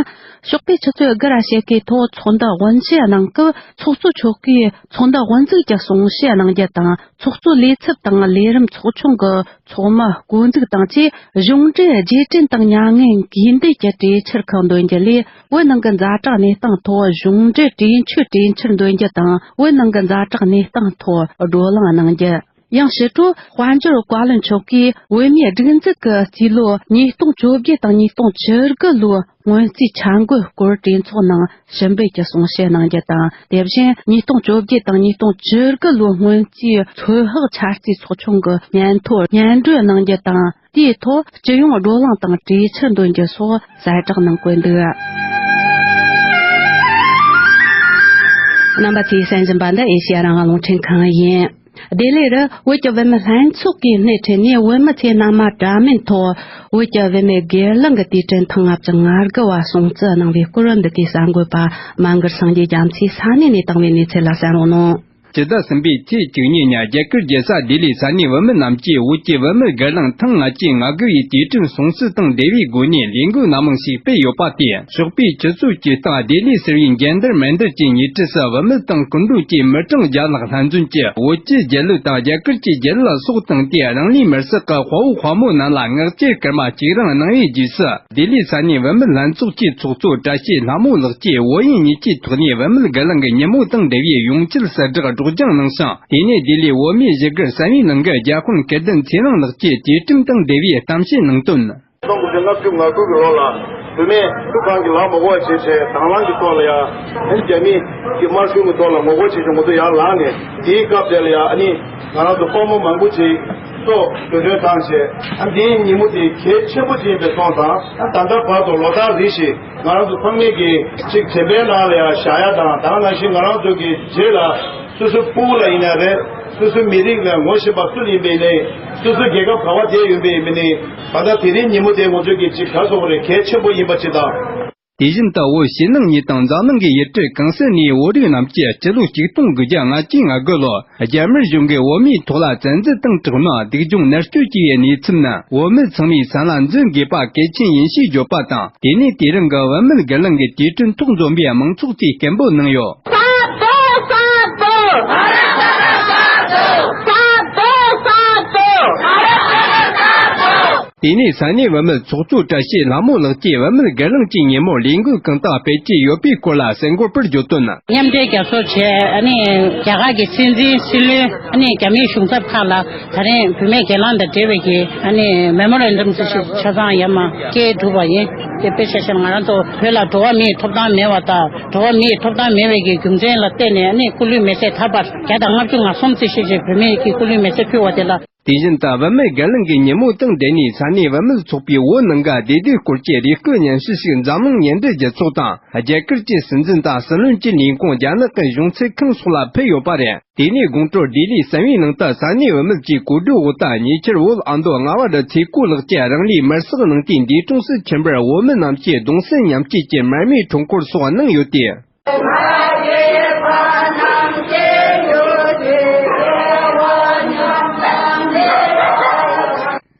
ཞོགས་པའི་ཆུ་ཚོད་དགུ་ར་ཕྱེད་ཀའི་ཐོག་ཚོགས་འདུ་དབུ་འབྱེད་གནང་སྐབས། ཚོགས་གཙོ་མཆོག་གིས་ཚོགས་འདུ་དབུ་འཛུགས་ཀྱི་གསུང་བཤད་གནང་རྒྱུ་དང་། ཚོགས་གཙོའི་ལས་ཚབ་དང་ལས་རིམ་ཚོགས་ཆུང་གི་ཚོགས་མི་བསྐོ་འཛུགས་དང་བཅས། གཞུང་འབྲེལ་རྗེས་དྲན་དང་མྱ་ངན་གུས་འདུད་ཀྱི་གྲོས་འཆར་ཁག་འདོན་རྒྱུ་ལས། བོད་ནང་གི་ཛ་དྲག་གནས་སྟངས་ཐོག་གཞུང་འབྲེལ་གྲོས་ཆོད་གྲོས་འཆར་འདོན་རྒྱུ་དང་། བོད་ནང་གི་ཛ་དྲག་གནས་སྟངས་ཐོག་བགྲོ་གླེང་གནང་རྒྱུ། ཡང་ཕྱི་དྲོ་དཔལ་འབྱོར་བཀའ་བློན་མཆོག་གིས་བོད་མིའི་སྒྲིག་འཛུགས་ཀྱི་རྩིས་ལོ་ཉིས་སྟོང་བཅོ་བརྒྱད་དང་ཉིས་སྟོང་བཅུ་དགུ་ལོའི་སྔོན་རྩིས་འཆར་འགོད་སྐོར་གྲོས་ཚོགས་ནང་ཞུ་འབུལ་གྱི་གསུང་བཤད་གནང་རྒྱུ་དང་། དེ་བཞིན་ཉིས་སྟོང་བཅོ་བརྒྱད་དང་ཉིས་སྟོང་བཅུ་དགུ་ལོའི་སྔོན་རྩིས་ཚོད་དཔག་འཆར་རྩིས་ཚོགས་ཆུང་གི་སྙན་ཐོ་སྙན་སྒྲོན་གནང་རྒྱུ་དང་། དེའི་ཐོག་སྤྱི་ཡོངས་བགྲོ་གླེང་དང་གྲོས་འཆར་འདོན་རྒྱུ་སོགས་གསལ་བསྒྲགས་གནང་དགོས་འདུག་རྣམ་པ་ཚོས་གསན་བཞིན་པ་འདི་ཨེ་ཤེ་ཡ་རང་དབང་རླུང་འཕྲིན་ཁང་ཡིན། ལྡི་ལི་རུ་བོད་ཀྱི་བུད་མེད་ལྷན་ཚོགས་ཀྱིས་སྣེ་ཁྲིད་ནས་བོད་མི་ཚོས་མནའ་མ་དྲ་མིན་ཐོག་བོད་ཀྱི་བུད་མེད་སྒེར་ལངས་ཀྱི་དུས་དྲན་ཐེངས་ལྔ་བཅུ་ང་དགུ་བ་སྲུང་བརྩི་གནང་བའི་སྐོར། འདི་གའི་གསར་འགོད་པ་མ་མགར་སངས་རྒྱས་རྒྱ་མཚོས་ས་གནས་ནས་བཏང་བའི་གནས་ཚུལ་ལ་གསན་རོགས་གནང་། སྤྱི་ཟླ་གསུམ་པའི་ཚེས་བཅུ་གཉིས་ཉིན་རྒྱ་གར་རྒྱལ་ས་ལྡི་ལིའི་ས་གནས་བུད་མེད་རྣམས་ཀྱིས་བོད་ཀྱི་བུད་མེད་སྒེར་ལངས་ཐེངས་ལྔ་བཅུ་ང་དགུ་བའི་དུས་དྲན་སྲུང་བརྩི་དང་འབྲེལ་བའི་སྒོ་ནས་ལས་འགུལ་སྣ་མང་ཞིག་སྤེལ་ཡོད་པ་དེས། ཞོགས་པའི་ཆུ་ཚོད་བཅུ་སྟེང་ལྡི་ལིའི་ཟུར་བའི་འཇན་དར་མན་དར་གྱི་ཉེ་འཁྲིས་སུ་བུད་མེད་དང་སྐུ་མགྲོན་གྱིས་མི་གྲངས་བརྒྱ་ལྷག་ལྷན་འཛོམས་ཀྱིས་བོད་ཀྱི་རྒྱལ་གླུ་དང་རྒྱ་གར་གྱི་རྒྱལ་གླུ་སོགས་བཏང་སྟེ། རང་ལུས་མེར་སྲེག་གི་དཔའ་བོ་དཔའ་མོ་རྣམས་ལ་ངག་བཅད་སྐར་མ་གཅིག་རིང་གནང་བའི་རྗེས་སུ། ལྡི་ལིའི་ས་གནས་བུད་མེད་ལྷན་ཚོགས་ཀྱི་ཚོགས་གཙོ་བཀྲ་ཤིས་ལྷ་མོ་ལགས་ཀྱིས་བོད་ཡིག་གཉིས་ཀྱི་ཐོག་ནས་བུད་མེད་སྒེར་ལངས་ཀྱི་ཉིན་མོ་དང་འབྲེལ་བའི་ཡོངས་ཁྱབ་གསལ་བསྒྲགས་སྒྲོག་སྦྱང་གནང་ཞིང་། དེ་ནས་ལྡི་ལིའི་བོད་མིའི་བཞུགས་སྒར་གསན་པའི་ནང་གི་རྒྱ་དཔོན་སྐལ་ལྡན་ཚེ་རིང་ལགས་ཀྱིས་དུས་དྲན་དང་འབྲེལ་བའི་གཏམ་བཤད་གནང་དོན། སྟོང་དགུ་བརྒྱ་ལྔ་བཅུ་ང་དགུ་གི་ལོ་ལ་བུད་མེད་ཐུགས་ཁང་གི་ལམ་མ་འགོ་བ་བྱས་བྱས་དང་བླངས་ཀྱི་ཐོག་ལ་ཡ། ཨ་ནི་རྒྱ་མི་གི་དམར་གཞུང་གི་ཐོག་ལ་ངོ་རྒོལ་བྱས་བྱས་ང་ཚོ་ཡར་ལངས་ནས། དེའི་སྐབས་དེ་ལ་ཡ་ཨ་ནི་ང་རང་ཚོ་དཔའ་མོ་མང་པོ་ཅིག་སྲོག་བློས་གཏོང་བཏང་བྱས། ཨ་འདིའི་ཉིན་མོ་དེ་གལ་ཆེན་པོ་ཅིག་ཡིན་པའི་སོང་ཙང་། ཨ་ད་ལྟ་བར་དུ་ལོ་ལྟར་རེ་བཞིན་ང་རང་ཚོ་ཚང་མས་ཀྱི་ཅིག་དྲན་པའི་ནང་ལ་ཡ་བཞག་ཡ་དང་། ད་ག་ནང་བཞིན་ང་རང་ཚོ་གི་རྗེས་ལ་སོ་སོའི་སྤུ་གུ་ལ་ཡིན་ན་རེད། སོ་སོའི་མི་རིགས་ལ་ངོ་ཤེས་པ་སུ་ཡིན་པ་ཡིན་ནའི། སོ་སོའི་རྒྱལ་ཁབ་ག་བ་བསྡད་ཡོད་པ་ཡིན་པ་ནའི། ད་ལྟ་དེ་རིང་ཉིན་མོ་དེ་ང་ཚོས་ཀྱི་ཅིག་ག་སོགས་རེ་གལ་ཆེན་པོ་ཡིན་པ་ཅིག་དང་། དེ་བཞིན་དུ་བོད་ཕྱི་ནང་གཉིས་དང་འཛམ་གླིང་གི་ཡུལ་གྲུ་གང་སའི་ནས་བོད་རིགས་རྣམས་ཀྱིས་སྤྱི་ལོ་ཆིག་སྟོང་དགུ་བརྒྱ་ལྔ་བཅུ་ང་དགུ་ལོར་རྒྱ་དམར་གཞུང་གིས་བོད་མིའི་ཐོག་ལ་བཙན་འཛུལ་དང་དྲག་གནོན། སྡུག་སྦྱོང་མནར་གཅོད་བྱས་པའི་གནས་ཚུལ་ནི། བོད་མི་ཚང་མས་སེམས་ལ་འཛིན་དགོས་པ་གལ་ཆེན་ཡིན་ཞེས་བརྗོད་པ་དང་། དེ་ནས་དེ་རིང་གི་བུད་མེད་སྒེར་ལངས་ཀྱི་དུས་དྲན་ཐོག་འཛོམས་པའི་མང་ཚོགས་ཀྱིས་སྐད་འབོད་གནང་ཡོད། དེ་ནས་ས་གནས་བུད་མེད་ཚོགས་གཙོ་བཀྲ་ཤིས་ལྷ་མོ་ལགས་ཀྱིས་བུད་མེད་སྒེར་ལངས་ཀྱི་ཉིན་མོར་ལས་འགུལ་གང་དག་སྤེལ་གྱི་ཡོད་པའི་སྐོར་ལ་གསལ་འགོད་པར་བརྗོད་དོན། མཉམ་འབྲེལ་རྒྱལ་ཚོགས་བྱས། ཨ་ནི་རྒྱ་གར་གྱི་སྲིད་འཛིན་སྲིད་བློན། ཨ་ནི་རྒྱ་མིའི་གཞུང་ཚབ་ཁག་ལ་ད་རིང་བུད་མེད་སྒེར་ལངས་དང་འབྲེལ་བའི་གི་ཨ་ནི་མེ་མོ་རན་ཌམ་ཞིག་ཆ་ཚང་ཡར་མར་སྐད་བསྒྲགས་པ་ཡིན། དེ་དཔེ་ཆ་བཞག་ན་ང་རང་ཚོ་བོད་ལ་འགྲོ་བ་མིའི་ཐོབ་ཐང་མེད་པ་དང་། འགྲོ་བ་མིའི་ཐོབ་ཐང་མེད་པའི་གི་རྒྱུ་མཚན་ལ་བརྟེན་ནས། ཨ་ནི་སྐུ་ལུས་མེ་སྲེག་ད་བར་བརྒྱ་དང་ལྔ་བཅུ་ང་གསུམ་ཙམ་ཞིག་ཅིག་བུད་མེད་ཀྱི་སྐུ་ལུས་མེ་སྲེག་ཕུལ་བ་དེ་ལ། དེ་བཞིན་དུ་བུད་མེད་སྒེར་ལངས་ཀྱི་ཉིན་མོ་དང་འབྲེལ་ནས་ས་གནས་བུད་མེད་ཚོགས་པའི་བོད་ནང་གི་བདེ་སྡུག་སྐོར་གྱི་རེ་སྐུལ་སྙན་ཞུ་ཞིག་འཛམ་གླིང་མཉམ་འབྲེལ་རྒྱལ་ཚོགས་དང་། རྒྱ་གར་གྱི་སྲིད་འཛིན་དང་སྲིད་བློན་གྱི་ལས་ཁུངས། རྒྱ་ནག་གི་གཞུང་ཚབ་ཁང་སོགས་ལ་ཕུལ་ཡོད་པ་རེད། དེ་ནས་དགོང་དྲོ་ལྡི་ལིའི་གསན་པའི་ནང་དུ་ས་གནས་བུད་མེད་ཀྱི་གོ་སྒྲིག་འོག་ཏུ་ཉེ་ཆར་བོད་ཨ་མདོ་རྔ་བ་རུ་ཚེ་སྐོར་ལགས་ཀྱིས་རང་ལུས་མེར་སྲེག་གནང་དུས་འདས་གྲོངས་སུ་ཕྱིན་པར་བོད་མི་རྣམས་ཀྱིས་གདུང་སེམས་མཉམ་སྐྱེད་ཀྱི་མར་མེའི་འཕྲུལ་འཁོར་སོགས་གནང་ཡོད་དེ།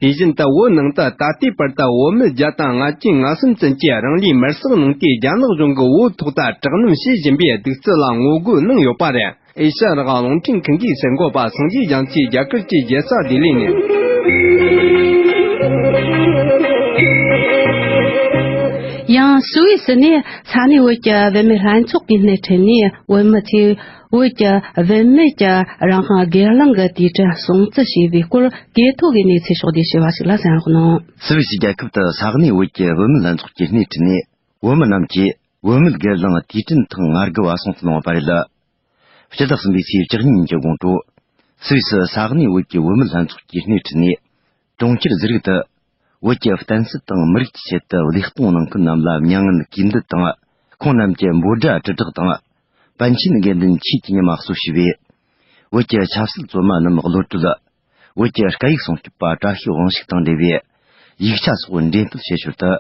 དེ་བཞིན་དུ་བོད་ནང་དུ་ད་ལྟའི་བར་དུ་བོད་མི་བརྒྱ་དང་ལྔ་བཅུ་ང་གསུམ་ཙམ་གྱིས་རང་ལུས་མེར་སྲེག་གནང་སྟེ། རྒྱ་ནག་གཞུང་གིས་བོད་ཐོག་ཏུ་དྲག་གནོན་བྱེད་བཞིན་པའི་གདུག་རྩུབ་ལ་ངོ་རྒོལ་གནང་ཡོད་པ་རེད། ཨེ་ཤ་ཡ་རང་དབང་རླུང་འཕྲིན་ཁང་གི་གསར་འགོད་པ་སངས་རྒྱས་རྒྱ་མཚོས་རྒྱ་གར་གྱི་རྒྱལ་ས་ལྡི་ལི་ནས། ཡང་སུད་སི་ནས་ས་གནས་བོད་ཀྱི་བུད་མེད་ལྷན་ཚོགས་ཀྱི་སྣེ་ཁྲིད་ནས་བོད་མི་ཚོས་བོད་ཀྱི་བུད་མེད་ཀྱི་རང་དབང་སྒེར་ལངས་ཀྱི་དུས་དྲན་སྲུང་བརྩི་བྱས་པའི་སྐོར། གོ་ཐོས་ཀྱི་གནས་ཚུལ་ཕྱོགས་བསྡུས་ཞུས་པ་ཞིག་ལ་གསན་རོགས་གནང་། སུད་སི་རྒྱལ་ཁབ་ཏུ་ས་གནས་བོད་ཀྱི་བུད་མེད་ལྷན་ཚོགས་ཀྱི་སྣེ་ཁྲིད་ནས། བོད་མི་རྣམས་ཀྱིས་བུད་མེད་སྒེར་ལངས་དུས་དྲན་ཐེངས་ང་དགུ་བ་སྲུང་བརྩི་གནང་བ་རེད། སྤྱི་ཟླ་གསུམ་པའི་ཚེས་བཅུ་གཉིས་ཉིན་གྱི་དགོང་དྲོ། སུད་སི་ས་གནས་བོད་ཀྱི་བུད་མེད་ལྷན་ཚོགས་ཀྱི་སྣེ་ཁྲིད་ནས། གྲོང་ཁྱེར་ཛི་རིག་ཏུ། བོད་ཀྱི་བསྟན་སྲིད་དང་མི་རིགས་ཀྱི་ཆེད་དུ་བློས་གཏོང་གནང་མཁན་རྣམས་ལ་མྱ་ངན་གུས་འདུད་དང་། ཁོང་རྣམས་ཀྱི་འབོད་སྒྲ་དྲིལ་བསྒྲགས་དང་། པཎ་ཆེན་དགེ་འདུན་ཆོས་ཀྱི་ཉི་མ་སྲུང་བྱས་པའི། བོད་ཀྱི་ཆབ་སྲིད་བཙོན་མ་རྣམས་གློད་གྲོལ། བོད་ཀྱི་སྐད་ཡིག་སྲུང་སྐྱོབ་པ་བཀྲ་ཤིས་དབང་ཕྱུག་དང་འབྲེལ་བའི་ཡིག་ཆ་སོགས་འགྲེམས་སྤེལ་བྱེད་ཞོར་དུ།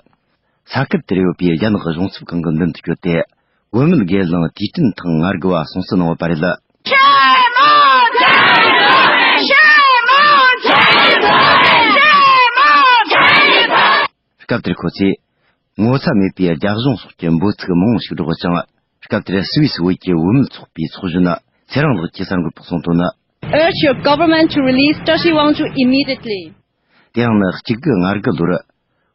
ས་ཁུལ་དེར་ཡོད་པའི་རྒྱ་ནག་གཞུང་ཚབ་ཁང་གི་མདུན་དུ་བསྐྱོད་དེ། བོད་མི་སྒེར་ལངས་དུས་དྲན་ཐེངས་ང་དགུ་བ་སྲུང་བརྩི་གནང་བ་རེད། Shame on them! Shame སྐབས་དེར་ཁོ་ཚོས། ངོ་ཚ་མེད་པའི་རྒྱ་གཞུང་སོགས་ཀྱི་འབོད་ཚིག་མང་བོ་ཞིག་སྒྲོག་ཀྱང་། སྐབས་དེར་སུད་སི་བོད་ཀྱི་བུད་མེད་ཚོགས་པའི་ཚོགས་གཞོན་ཚེ་རིང་ལགས་ཀྱིས་གསར་འགོད་པར་གསུངས་དོན་ནི། Urge your government to release Tashi Wangchuk immediately. དེ་ཡང་ནི་གཅིག་དགུ་ལྔ་དགུ་ལོར།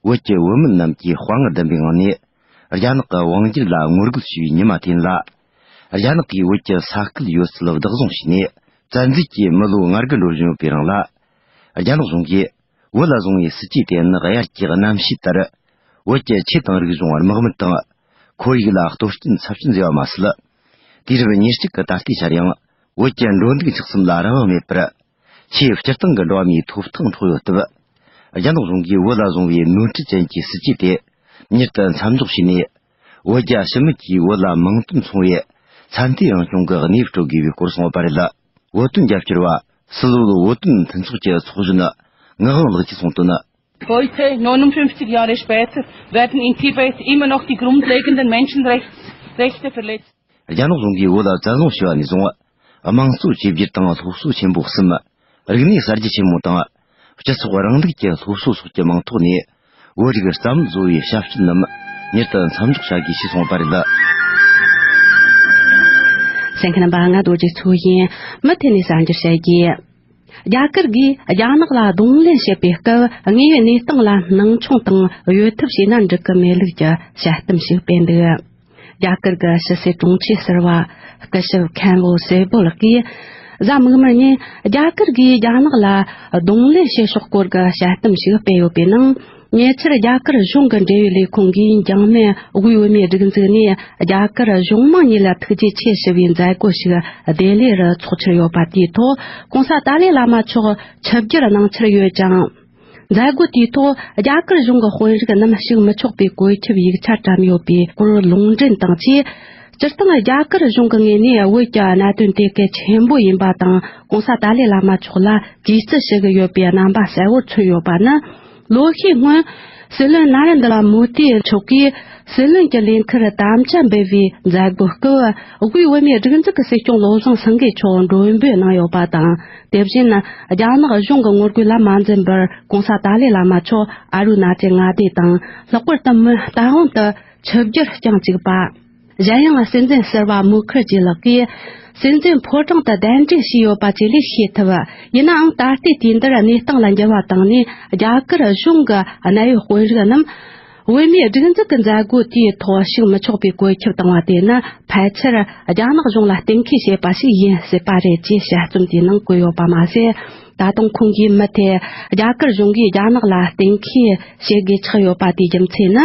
བོད་ཀྱི་བུད་མེད་རྣམས་ཀྱིས་དཔའ་ངར་ལྡན་པའི་ངང་ནས། རྒྱ་ནག་གི་དབང་སྒྱུར་ལ་ངོ་རྒོལ་བྱས་པའི་ཉི་མ་དེ་ཡིན་ལ། རྒྱ་ནག་གིས་བོད་ཀྱི་ས་ཁུལ་ཡོད་ཚད་བདག་བཟུང་བྱས་ནས། བཙན་འཛུལ་གྱིས་མི་ལོ་ལྔ་དགུ་འགྲོ་བཞིན་ཡོད་པའི་རིང་ལ། རྒྱ་ནག་གཞུང་གིས། བོད་ལ་བཟུང་བའི་སྲིད་ཇུས་དེ་ནི་དབྱར་གྱི་གནམ་གཤིས་ལྟར། བོད་ཀྱི་ཆོས་དང་རིག་གཞུང་དམག་མི་དང་། ཁོར་ཡུག་ལ་གཏོར་སྐྱོན་ཚབས་ཆེན་བཟོས་པ་མ་ཟད། དུས་རབས་ཉེར་གཅིག་གི་ད་ལྟའི་ཆར་ཡང་། བོད་ཀྱི་འགྲོ་འདུག་ཆགས་སེམས་ལ་རང་དབང་མེད་པར། ཆེས་སྤྱིར་བཏང་གི་འགྲོ་བ་མིའི་ཐོབ་ཐང་འཕྲོག་ཡོད་སྟབས། རྒྱ་ནག་གཞུང་གིས་བོད་ལ་བཟུང་བའི་ནོར་འཁྲུལ་ཅན་གྱི་སྲིད་ཇུས་དེ། མྱུར་དུ་མཚམས་འཇོག་བྱས་ནས། བོད་རྒྱ་ཕྱི་མི་གྱིས་བོད་ལ་མིང་དོན་མཚུངས་པའི་ཚད་མཐོའི་རང་སྐྱོང་གི་གནས་བབ་སྤྲོད་དགོས་པའི་སྐོར་གསུངས་པ་རེད། བོད་དོན་རྒྱབ་སྐྱོར་བ། སིལ་བུ་བོད་དོན་མཐུན་ཚོགས་ཀྱི་ཚོགས་གཞོན་ངག་དབང་ལགས་ཀྱིས་གསུངས་དོན། Heute, neunundfünfzig Jahre später, werden in Tibet immer noch die grundlegenden Menschenrechte verletzt. རྒྱ་ནག་གཞུང་གིས་བོད་ལ་བཙན་བཟུང་བྱས་པ་ནས་བཟུང་། དམངས་གཙོ་བཅོས་བསྒྱུར་དང་སློབ་གསོ་ཆེན་པོ་གསུམ། རིག་གནས་གསར་བརྗེ་ཆེན་མོ་དང་། སྤྱི་ཚོགས་རིང་ལུགས་ཀྱི་སློབ་གསོ་སོགས་ཀྱི་མིང་ཐོག་ནས། བོད་རིགས་རྩ་མེད་བཟོ་བའི་ཞབས་ཞུ་རྣམས་མྱུར་དུ་མཚམས་འཇོག་བྱ་དགོས་ཞེས་གསུངས་པ་རེད། གསན་མཁན་རྣམ་པ། ང་རྡོ་རྗེ་མཚོ་ཡིན། མུ་མཐུད་ནས་གསར་འགྱུར་བཤད་རྒྱུ། རྒྱ་གར་གྱིས་རྒྱ་ནག་ལ་གདོང་ལེན་བྱེད་པའི་སྐབས། དངོས་ཡོད་གནས་སྟངས་ལ་སྣང་ཆུང་དང་། གཡོལ་ཐབས་བྱས་ན་འགྲིག་གི་མེད་ལུགས་ཀྱི་དཔྱད་གཏམ་ཞིག་སྤེལ་འདུག་རྒྱ་གར་གྱི་ཕྱི་སྲིད་དྲུང་ཆེ་ཟུར་པ་སྐུ་ཞབས་ཁན་ཝུ་སེ་བོ་ལགས་ཀྱིས། གཟའ་མིག་དམར་ཉིན། རྒྱ་གར་གྱིས་རྒྱ་ནག་ལ་གདོང་ལེན་བྱེད་ཕྱོགས་སྐོར་གྱི་དཔྱད་གཏམ་ཞིག་སྤེལ་ཡོད་པའི་ནང་། ཉེ་ཆར་རྒྱ་གར་གཞུང་གི་འབྲེལ་ཡོད་ལས་ཁུངས་ཀྱིས། འཇང་མེ་དབུས་བོད་མིའི་སྒྲིག་འཛུགས་ནས་རྒྱ་གར་གཞུང་མང་གཉིས་ལ་ཐུགས་རྗེ་ཆེ་ཞུ་བའི་མཛད་སྒོ་ཞིག་ལྡི་ལི་རུ་འཚོགས་འཆར་ཡོད་པ་དེའི་ཐོག་གོང་ས་ཏཱ་ལའི་བླ་མ་མཆོག་ཆིབས་བསྒྱུར་གནང་འཆར་ཡོད་ཅིང་། མཛད་སྒོ་དེའི་ཐོག་རྒྱ་གར་གཞུང་གི་དཔོན་རིགས་རྣམས་ཞུགས་མི་ཆོག་པའི་བཀོད་ཁྱབ་ཡིག་ཆ་བཀྲམ་ཡོད་པའི་སྐོར་ལུང་འདྲེན་དང་བཅས། སྤྱིར་བཏང་རྒྱ་གར་གཞུང་གི་ངོས་ནས་བོད་ཀྱི་གནད་དོན་དེ་གལ་ཆེན་པོ་ཡིན་པ་དང་། གོང་ས་ཏཱ་ལའི་བླ་མ་མཆོག་ལ་གུས་བརྩི་ཞུ་གི་ཡོད་པའི་རྣམ་པ་གསལ་བོར་མཚོན་ཡོད་པ་ནི། ལོ་ཤས་སྔོན། སྲིད་བློན་ན་རེན་དྲ་མོ་དི་མཆོག་གིས་སྲིད་བློན་གྱི་ལས་འཁུར་དམ་བཅའ་འབུལ་བའི་མཛད་སྒོའི་སྐབས། དབུས་བོད་མིའི་སྒྲིག་འཛུགས་ཀྱི་སྲིད་སྐྱོང་བློ་བཟང་སེང་གེ་མཆོག་མགྲོན་འབོད་གནང་ཡོད་པ་དང་། དེ་བཞིན། རྒྱ་ནག་གཞུང་གི་ངོ་རྒོལ་ལ་མ་འཛེམས་པར། གོང་ས་ཏཱ་ལའི་བླ་མ་མཆོག་ཨ་རུ་ན་ཅལ་མངའ་སྡེ་དང་། ལྷག་པར་དུ་མི་རྟ་དབང་དུ་ཆིབས་བསྒྱུར་བསྐྱངས་བཅུག་པ། གཞན་ཡང་། སྲིད་འཛིན་ཟུར་པ་མུ་ཁར་ཇི་ལགས་ཀྱིས། སྲིད་འཛིན་ཕོ་བྲང་དུ་གདན་འདྲེན་བྱས་ཡོད་པ་བཅས་ལས་ཤེས་ཐུབ། ཡིན་ནའང་། ད་ལྟའི་དུས་འདིར་གནས་སྟངས་ལ་འགྱུར་བ་བཏང་ནས། རྒྱ་གར་གཞུང་གི་གནད་ཡོད་དཔོན་རིགས་རྣམས། བོད་མིའི་སྒྲིག་འཛུགས་ཀྱི་མཛད་སྒོ་དེའི་ཐོག་ཞུགས་མི་ཆོག་པའི་བཀོད་ཁྱབ་བཏང་བ་དེ་ནི། ཕལ་ཆེར་རྒྱ་ནག་གཞུང་ལ་གཏན་འཁེལ་བྱས་པ་ཞིག་ཡིན་སྲིད་པ་རེད་ཅེས་དཔྱད་རྩོམ་དེའི་ནང་བཀོད་ཡོད་པ་མ་ཟད། ད་དུང་ཁོང་གིས་མུ་མཐུད། རྒྱ་གར་གཞུང་གིས་རྒྱ་ནག་ལ་གཏན་འཁེལ་བྱེད་དགོས་ཆགས་ཡོད་པ་དེའི་རྒྱུ་མཚན་ནི།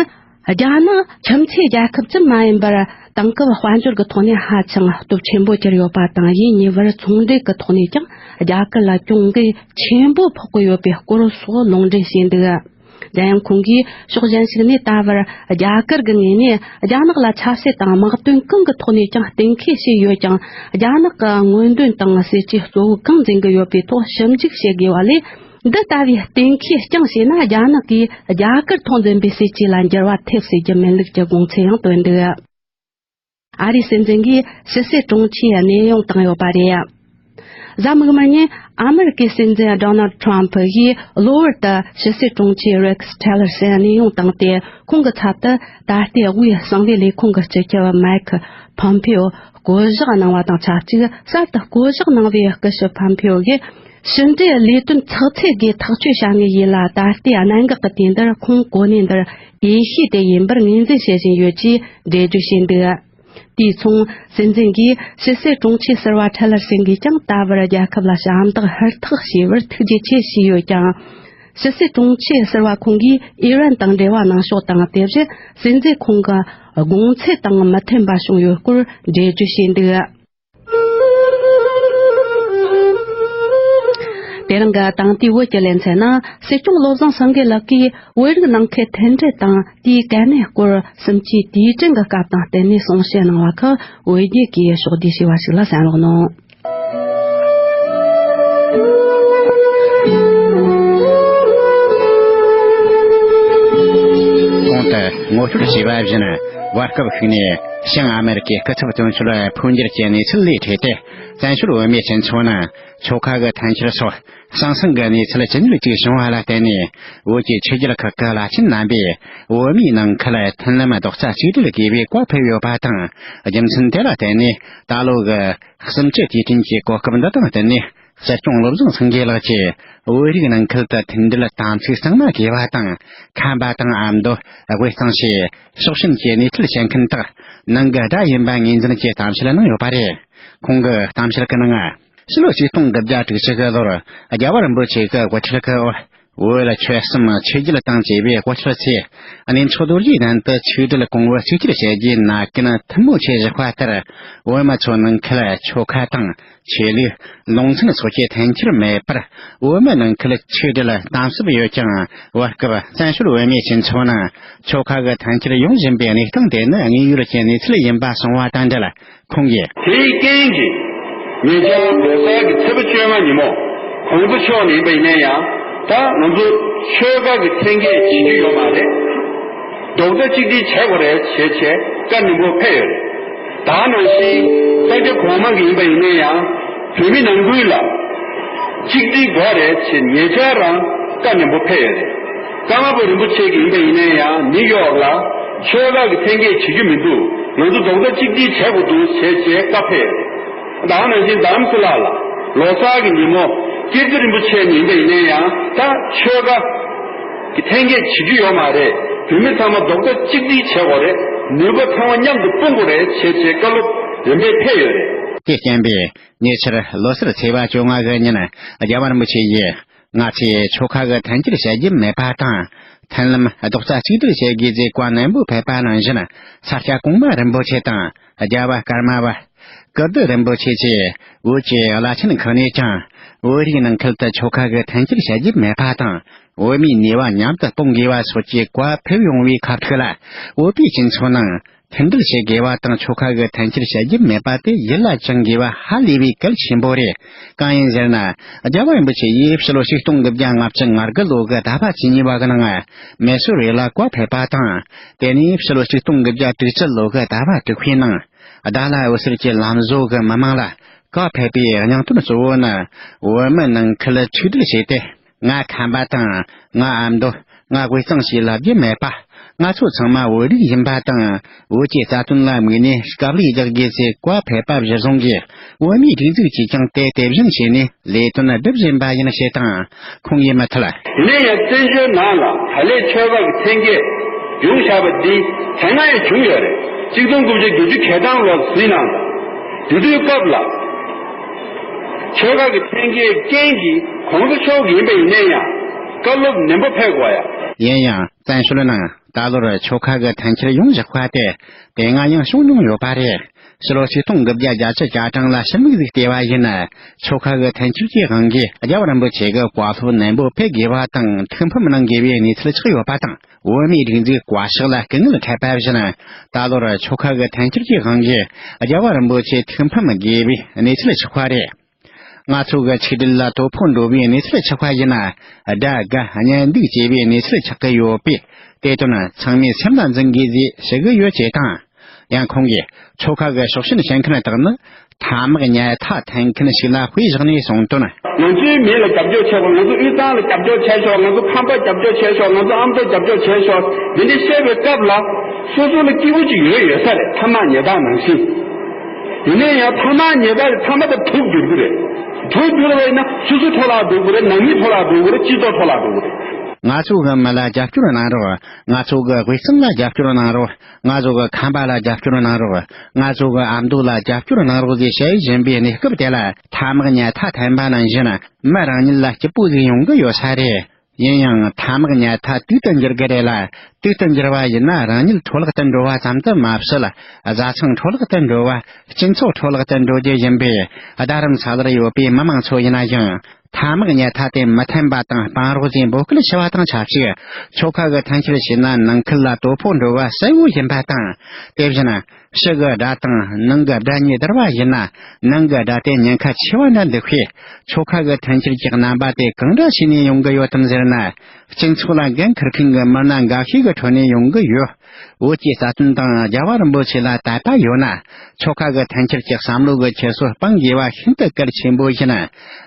རྒྱ་ནག་ཁྱིམ་མཚེས་རྒྱལ་ཁབ་ཙམ་མ་ཡིན་པར། དེང་སྐབས་དཔལ་འབྱོར་གྱི་ཐོག་ནས་ཧ་ཅང་སྟོབས་ཆེན་པོ་གྱུར་ཡོད་པ་དང་། ཡུལ་གཉིས་བར་ཚོང་འབྲེལ་གྱི་ཐོག་ནས་ཀྱང་རྒྱ་གར་ལ་གྱོང་གུན་ཆེན་པོ་ཕོག་གི་ཡོད་པའི་སྐོར་སོགས་ལུང་འདྲེན་བྱས་འདུག་གཞན་ཡང་ཁོང་གིས་ཕྱོགས་གཞན་ཞིག་ནས་ད་བར་རྒྱ་གར་གྱི་ངོས་ནས་རྒྱ་ནག་ལ་ཆབ་སྲིད་དང་དམག་དོན་གང་གི་ཐོག་ནས་ཀྱང་གཏན་འཁེལ་བྱས་ཡོད་ཀྱང་། རྒྱ་ནག་གི་མངོན་འདོན་དང་སྲིད་ཇུས་གཙོ་བོ་གང་འཛིན་གྱི་ཡོད་པའི་ཐོག་ཞིབ་འཇུག་བྱེད་དགོས་པ་ལས། འདི་ལྟ་བུའི་གཏན་འཁེལ་རྐྱང་བྱས་ན། རྒྱ་ནག་གིས་རྒྱ་གར་ཐོག་འཛིན་པའི་སྲིད་ཇུས་ལ་འགྱུར་བ་ཐེབས་སྲིད་ཀྱི་མིན་ལུགས་ཀྱི་དགོངས་ཚུལ་ཡང་བཏོན་འདུག་ཨ་རིའི་སྲིད་འཛིན་གྱིས་ཕྱི་སྲིད་དྲུང་ཆེའི་གནས་དབྱུང་བཏང་ཡོད་པ་རེད། གཟའ་མིག་དམར་ཉིན་ཨ་མི་རི་ཀའི་སྲིད་འཛིན་ཌོ་ནལ་ཁྲམ་ཕུ་ཡིས་གློ་བུར་དུ་ཕྱི་སྲིད་དྲུང་ཆེ་རེག་སི་ཊི་ལར་སན་གནས་དབྱུང་བཏང་སྟེ། ཁོང་གི་ཚབ་ཏུ་ད་ལྟའི་དབུས་གསང་བའི་ལས་ཁུངས་ཀྱི་སྤྱི་ཁྱབ་མའེ་ཁི་ཕོམ་ཕེའོ་བསྐོ་གཞག་གནང་བ་དང་ཆབས་ཅིག་གསར་དུ་བསྐོ་གཞག་གནང་བའི་སྐུ་ཞབས་ཕོམ་ཕེའོ་ཡིས། ཕྱི་འབྲེལ་ལས་དོན་ཚགས་ཚུད་སྒོས་ཐག་གཅོད་བྱ་ངེས་ཡིན་ལ། ད་ལྟའི་གནད་འགག་གི་དུས་འདིར་ཁོང་གོ་གནས་འདིར་འོས་ཤོས་དེ་ཡིན་པར་ངོས་འཛིན་བྱེད་བཞིན་ཡོད་ཅེས་འགྲེལ་བརྗོད་བྱས་འདུག་དུས་མཚུངས། སྲིད་འཛིན་གྱིས་ཕྱི་སྲིད་དྲུང་ཆེ་ཟུར་པ་ཁྲི་ལར་སེང་གེས་ཀྱང་ད་བར་རྒྱལ་ཁབ་ལ་ཞབས་འདེགས་ཧུར་ཐག་བྱས་པར་ཐུགས་རྗེ་ཆེ་ཞུས་ཡོད་ཀྱང་། ཕྱི་སྲིད་དྲུང་ཆེ་ཟུར་པ་ཁོང་གིས་ཨི་རན་དང་འབྲེལ་བ་གནང་ཕྱོགས་དང་། དེ་བཞིན་སྲིད་འཛིན་ཁོང་གི་དགོངས་ཚུལ་དང་མི་མཐུན་པ་བྱུང་ཡོད་སྐོར་འགྲེལ་བརྗོད་བྱས་འདུག་དེ་རིང་གི་དེང་དུས་བོད་ཀྱི་ལེ་ཚན་ནང་། སྲིད་སྐྱོང་བློ་བཟང་སེང་གེ་ལགས་ཀྱིས་བོད་རིགས་ནང་ཁུལ་མཐུན་སྒྲིལ་དང་དེའི་གལ་གནད་སྐོར་གསུམ་བཅུའི་དུས་དྲན་གྱི་སྐབས་དང་བསྟུན་ནས་གསུང་བཤད་གནང་བ་ཁག་བོད་རྒྱའི་གིས་ཕྱོགས་བསྡུས་བྱས་པ་ཞིག་ལ་གསན་རོགས་གནང་། གོང་དུ་ངོ་སྤྲོད་བྱས་པ་བཞིན། བར་སྐབས་ཤིག་ནས་བྱང་ཨ་མེ་རི་ཀའི་སྐུ་ཚབ་དོན་གཅོད་འཕོ་འགྱུར་གྱི་གནས་ཚུལ་ལས་འཕྲོས་ཏེ། བཙན་བྱོལ་བོད་མིའི་སྤྱི་ཚོགས་ནང་ཆོལ་ཁ་གི་འཐེན་འཁྱེར་སོགས་ཟང་ཟིང་གི་གནས་ཚུལ་ཇི་སྙེད་ཅིག་བྱུང་བ་ལ་བརྟེན་ནས། བོད་ཀྱི་ཆོས་བརྒྱུད་ཁག་གི་བླ་ཆེན་རྣམ་པས་བོད་མིའི་ནང་ཁུལ་མཐུན་ལམ་རྡོག་རྩ་གཅིག་སྒྲིལ་དགོས་པའི་བཀའ་ཕེབས་ཡོད་པ་དང་། རྒྱུ་མཚན་དེ་ལ་བརྟེན་ནས་ད་ལོ་གི་གསུམ་བཅུ་དུས་དྲན་གྱི་གོ་སྐབས་འདི་དང་བསྟུན་ནས། སྲིད་སྐྱོང་བློ་བཟང་སེང་གེ་ལགས་ཀྱིས་བོད་རིགས་ནང་ཁུལ་དུ་མཐུན་སྒྲིལ་དམ་ཚིག་གཙང་མ་དགོས་པ་དང་། ཁམས་པ་དང་ཨ་མདོ། དབུས་གཙང་ཞེས་ཕྱོགས་ཞེན་གྱི་གནས་ཚུལ་བཤད་མཁན་དག་ནང་གི་དགྲ་ཡིན་པ་ངོས་འཛིན་གྱིས་གཏམ་བཤད་གནང་ཡོད་པ་རེད། ཁོང་གི་གཏམ་བཤད་ཀྱི་ནང་། ཕྱི་ལོ་ཆིག་སྟོང་དགུ་བརྒྱ་དྲུག་ཅུ་གི་ལོར་རྒྱལ་བ་རིན་པོ་ཆེ་གི་དབུ་ཁྲིད་ཀྱི་འོག་བོད་ཆོལ་གསུམ་ཆོས་བརྒྱུད་དང་བཅས་པའི་དབུ་ཁྲིད་ཚོས་གནས་མཆོག་རྡོ་རྗེ་གདན་དུ་ཆོས་འབྲེལ་གོང་བུ་གཅིག་གྱུར་བྱ་རྒྱུའི་མནའ་གན་ཐུན་མོང་ཆེད་བཞག་པ་ལྟར། བོད་མི་ཚོ་ནང་ཁུལ་ཆོལ་ཁ་དང་། ཆོས་ལུགས། ལུང་ཚན་སོགས་ཀྱི་འཐེན་འཁྱེར་མེད་པར། བོད་མི་ནང་ཁུལ་ཆིག་སྒྲིལ་དམ་ཟབ་ཡོད་ཀྱང་། བར་སྐབས་བཙན་བྱོལ་བོད་མིའི་སྤྱི་ཚོགས་ནང་ཆོལ་ཁ་གི་འཐེན་འཁྱེར་ཡོང་བཞིན་པའི་གནས་སྟངས་དེ་ནི་དངོས་ཡོད་ཀྱི་གནས་ཚུལ་ཡིན་པ་གསུངས་པ་དང་འབྲེལ། ཁོང་གིས། དེའི་རྐྱེན་གྱིས། ཉེ་ཆར་ལོ་གསར་གྱི་ཚེས་པ་བཅོ་ལྔ་ཉིན་མོ། གོང་ས་མཆོག་ནས་ཡིན་པ་ཡིན་ན་ཡང་། ད་ང་ཚོ་ཆོལ་ཁ་གི་འཐེན་འཁྱེར་བྱེད་རྒྱུ་ཡོད་མ་རེད། རྡོག་རྩ་གཅིག་སྒྲིལ་བྱེད་དགོས་རེད་ཞེས་བྱས་བཀའ་ནན་པོ་ཕེབས་ཡོད་རེད། ད་ག་ནང་བཞིན་ས་སྐྱ་གོང་མ་གི་ཡིན་པ་ཡིན་ན་ཡང་། བོད་མི་ནང་ཁུལ་ལ་གཅིག་སྒྲིལ་དགོས་རེད་ཅེས་ཉེ་ཆར་རང་བཀའ་ནན་པོ་ཕེབས་ཡོད་རེད། ཀརྨ་པ་རིན་པོ་ཆེ་གི་ཡིན་པ་ཡིན་ན་ཡང་ནིའུ་ཡོག་ལ་ཆོལ་ཁ་གི་འཐེན་འཁྱེར་བྱེད་རྒྱུ་མི་འདུག་ང་ཚོ་རྡོག་རྩ་གཅིག་སྒྲིལ་བྱེད་དགོས་འདུག་ཞེས་བྱས་བཀའ་ཕེབས་ཡོད་རེད། ད་ག་ནང་བཞིན་རྡ་རམ་ས་ལ་ལ་ལོ་གསར་གྱི་ཉིན་མོ་ཀིརྟི་རིན་པོ་ཆེ་ནས་ཡིན་པ་ཡིན་ན་ཡང་ད་ཆོལ་ཁ་གི་འཐེན་འཁྱེར་བྱེད་རྒྱུ་ཡོད་མ་རེད། བོད་མི་ཚང་མ་རྡོག་རྩ་གཅིག་སྒྲིལ་བྱེད་དགོས་རེད། ནུས་པ་ཚང་མ་མཉམ་དུ་སྤུངས་དགོས་རེད་ཞེས་བྱས་བཀའ་སློབ་རིམ་པས་ཕེབས་ཡོད་རེད། དེ་བསྟན་པས་ཉེ་ཆར་ལོ་གསར་ཚེས་པ་བཅོ་ལྔ་གི་ཉིན་རྒྱལ་བ་རིན་པོ་ཆེ་ཡིས་ང་ཚོས་ཆོལ་ཁ་གི་འཐེན་འཁྱེར་བྱ་རྒྱུ་མེད་པ་དང་། མཐུན་ལམ་རྡོག་རྩ་གཅིག་སྒྲིལ་བྱེད་དགོས་ཅེས་བཀའ་ནན་པོ་ཕེབས་པ་ནང་བཞིན། ས་སྐྱ་གོང་མ་རིན་པོ་ཆེ་དང་རྒྱལ་བ་ཀརྨ་པ། ཀིརྟི་རིན་པོ་ཆེ་བཅས་བོད་ཀྱི་བླ་ཆེན་ཁག་ནས་ཀྱང་བོད་རིགས་ནང་ཁུལ་དུ་ཆོལ་ཁ་གི་འཐེན་འཁྱེར་བྱ་རྒྱུ་མེད་པ་དང་། བོད་མིའི་ནུས་པ་མཉམ་དུ་སྤུངས་དགོས་པ་སོགས་ཀྱི་བཀའ་ཕེབས་ཡོང་བའི་ཁ་ཐུག་ལ། བོད་པའི་སྤྱི་ཚོགས་ནང་མཐུན་སྒྲིལ་བྱེད་དགོས་པ་དང་ཆོལ་ཁ་གི་འཐེན་འཁྱེར་བྱ་རྒྱུ་མེད་པ་དེ་ཡིད་ལ་བཅངས་དགོས་པ་ཧ་ལས་པའི་གལ་ཆེན་པོ་རེད། གང་ཡིན་ཟེར་ན། རྒྱལ་བ་རིན་པོ་ཆེ་ཡིས་ཕྱི་ལོ་ཆིག་སྟོང་དགུ་བརྒྱ་ལྔ་བཅུ་ང་དགུ་ལོ་གི་ཟླ་བ་བཅུ་གཉིས་པ་གི་ནང་མེ་སོར་རི་ལ་བཀའ་ཕེབས་པ་དང་། དེ་ནས་ཕྱི་ལོ་ཆིག་སྟོང་དགུ་བརྒྱ་དྲུག་ཅུ་ལོ་གི་ཟླ་བ་དྲུག་པའི་ནང་ཟླ་ལྷ་འོད་ཟེར་གྱི་ལམ་བཟོ་གི་མི་མང་ལ་བཀའ་ཕེབས་པའི་སྙིང་དོན་གཙོ་བོ་ནི། བོད་མི་ནང་ཁུལ་ཆིག་སྒྲིལ་བྱས་ཏེ། ང་ཁམས་པ་དང་། ང་ཨ་མདོ། ང་དབུས་གཙང་ཞེས་ལབ་རྒྱུ་མེད་པ། ང་ཚོ་ཚང་མ་བོད་རིགས་ཡིན་པ་དང་། བོད་ཀྱི་རྩ་དོན་ལ་དམིགས་ནས་དཀའ་ལས་རྒྱག་དགོས་ཅེས་བཀའ་ཕེབས་པ་གཞིར་བཟུང་གིས། བོད་མིའི་སྒྲིག་འཛུགས་ཀྱིས་ཀྱང་དེ་དེ་བཞིན་བྱས་ནས་ལས་དོན་སྒྲུབ་བཞིན་པ་ཡིན་ཞེས་དང་། ཁོང་གིས་མུ་མཐུད། ཡིན་ན་ཡང་བཙན་བྱོལ་ནང་ལ་ད་ལས་ཆོལ་ཁ་གི་འཐེན་འཁྱེར་ཡོང་བཞག་པ་འདི་དེ་སྔ་ཡང་བྱུང་ཡོད་རེད། ཆིག་སྟོང་དགུ་བརྒྱ་བརྒྱད་ཅུ་གྱ་གྲངས་ལོར་ཟིན་གནང་དང་། དེ་དུས་སྐབས་ལ། ཆོལ་ཁ་གི་འཐེན་འཁྱེར་རྐྱེན་གྱིས་གོང་ས་མཆོག་ཡིན་པ་ཡིན་ན་ཡང་བཀའ་སློབ་ནན་པོ་ཕེབས་དགོས་ཡ། ཡིན་ཡང་བཙན་བྱོལ་ནང་ད་ལོར་ཆོལ་ཁ་གི་འཐེན་འཁྱེར་ཡོང་བཞག་པ་དེ་དེ་སྔ་ཡང་བྱུང་མྱོང་ཡོད་པ་རེད། ཕྱི་ལོ་ཆིག་སྟོང་དགུ་བརྒྱ་བརྒྱད་ཅུ་གྱ་གྲངས་ལ་ཕྱི་མིག་ཟིག་བལྟས་པ་ཡིན་ན། ཆོལ་ཁ་གི་འཐེན་འཁྱེར་གྱི་དབང་གིས་རྒྱལ་བ་རིན་པོ་ཆེ་གི་བཀའ་སློབ་ནན་པོ་ཕེབས་དགོས་པ་དང་ཐུགས་ཕམ་གནང་དགོས་པའི་གནས་ཚུལ་ཆགས་ཡོད་པ་དང་། བོད་མིའི་སྒྲིག་འཛུགས་བཀའ་ཤག་ལ་སྐུ་ངལ་འཕྲད་པ་བཞིན། ད་ལོར་ཆོལ་ཁ་གི་འཐེན་འཁྱེར་གྱི་དབང་གིས་རྒྱལ་བ་རིན་པོ་ཆེ་ཐུགས་ཕམ་དགོས་པའི་གནས་ཚུལ་ཆགས་པ་རེད། ང་ཚོ་གི་ཆིག་སྒྲིལ་ལ་དོ་ཕོག་འགྲོ་བའི་གནས་ཚུལ་ཆགས་པ་ཡིན་ན། དགྲ་དགའ་གཉེན་སྡུག་ཅེས་པའི་གནས་ཚུལ་ཆགས་ཀྱི་ཡོད་པས། དེ་དོན་ཚང་མས་སེམས་ལ་འཛིན་དགོས་ཞེས་ཞུ་གི་ཡོད་ཅེས་དང་། ཡང་ཁོང་གིས་ཆོལ་ཁ་གི་ཕྱོགས་ཞེན་བྱེད་མཁན་དག་ནི། ཐ་མག་ཉལ་ཐ་འཐེན་མཁན་ཞིག་ལ་དཔེ་བཞག་ནས་གསུངས་དོན། ང་ཚོའི་མི་ལ་རྒྱབ་སྐྱོར་བྱས་པ། ང་ཚོ་དབུས་གཙང་ལ་རྒྱབ་སྐྱོར་བྱས་ཤོག་ང་ཚོ་ཁམས་པ་རྒྱབ་སྐྱོར་བྱས་ཤོག་ང་ཚོ་ཨ་མདོ་རྒྱབ་སྐྱོར་བྱས་ཤོག་འདི་འདྲ་བཤད་པའི་སྐབས་ལ། སོ་སོ་ལ་སྐྱིད་པོ་ཅིག་ཡོད་ཡོད་ས་རེད། ཐ་མག་ཉལ་ཐ་ནང་བཞིན། ཡིན་ན་ཡང་ཐ་མག་ཉལ་ཐ་རེད། ཐ་མ་དང་དུག་འགྱུར་གི་རེད། དུག་འགྱུར་བ་ཡིན་ན་སོ་སོ་འཕྲོ་བརླག་འགྲོ་གི་རེད། ནང་མི་འཕྲོ་བརླག་འགྲོ་གི་རེད། སྤྱི་ཚོགས་འཕྲོ་བརླག་འགྲོ་གི་རེད། ང་ཚོ་གི་མི་ལ་རྒྱབ་སྐྱོར་གནང་རོགས། ང་ཚོ་གི་དབུས་གཙང་ལ་རྒྱབ་སྐྱོར་གནང་རོགས། ང་ཚོ་གི་ཁམས་པ་ལ་རྒྱབ་སྐྱོར་གནང་རོགས། ང་ཚོ་གི་ཨ་མདོ་ལ་རྒྱབ་སྐྱོར་གནང་རོགས་ཞེས་བཤད་བཞིན་པའི་གནས་སྐབས་དེ་ལ། ཐ་མག་ཉལ་ཐ་འཐེན་པ་ནང་བཞིན་མི་རང་ཉིད་ལ་སྐྱིད་པོ་ཟིག་ཡོང་གི་ཡོད་ས་རེད། ཡིན་ཡང་ཐ་མག་ཉལ་ཐ་དུག་ཏུ་འགྱུར་གི་རེད་ལ། དུག་ཏུ་འགྱུར་བ་ཡིན་ན་རང་ཉིད་འཕྲོ་བརླག་ཏུ་འགྲོ་བ་ཙམ་དུ་མ་ཟད། བཟའ་ཚང་འཕྲོ་བརླག་ཏུ་འགྲོ་བ། སྤྱི་ཚོགས་འཕྲོ་བརླག་ཏུ་འགྲོ་རྒྱུ་ཡིན་པས། རྡ་རམ་ས་ལར་ཡོད་པའི་མི་མང་ཚོ་ཡིན་ན་ཡང་། ཐ་མག་ཉལ་ཐ་དེ་མི་འཐེན་པ་དང་སྤང་རོགས་ཞེས་འབོད་སྐུལ་ཞུ་བ་དང་ཆབས་ཅིག་ཆོལ་ཁ་གི་འཐེན་འཁྱེར་བྱས་ན་ནང་ཁུལ་ལ་དོ་ཕོག་འགྲོ་བ་གསལ་བོ་ཡིན་པ་དང་། དེ་བཞིན། ཕྱི་གི་དགྲ་དང་ནང་གི་དགྲ་གཉིས་བསྡུར་བ་ཡིན་ན། ནང་གི་དགྲ་དེ་ཉེན་ཁ་ཆེ་བ་འདྲ་འདུག་པས། ཆོལ་ཁ་གི་འཐེན་འཁྱེར་གྱི་རྣམ་པ་དེ་གང་འདྲ་བྱས་ནས་ཡོང་གི་ཡོད་དམ་ཟེར་ན། སྤྱི་ཚོགས་ལ་འགན་འཁུར་མཁན་གྱི་མི་སྣ་འགའ་ཤས་ཀྱི་ཁྲོད་ནས་ཡོང་གི་ཡོད། བོད་ཀྱི་རྩ་དོན་དང་རྒྱལ་བ་རིན་པོ་ཆེ་ལ་དད་པ་ཡོད་ན། ཆོལ་ཁ་གི་འཐེན་འཁྱེར་གྱི་བསམ་བློ་གི་འཁྱེར་སོ་སྤང་དགོས་པ་ཤིན་ཏུ་གལ་ཆེན་པོ་ཡིན།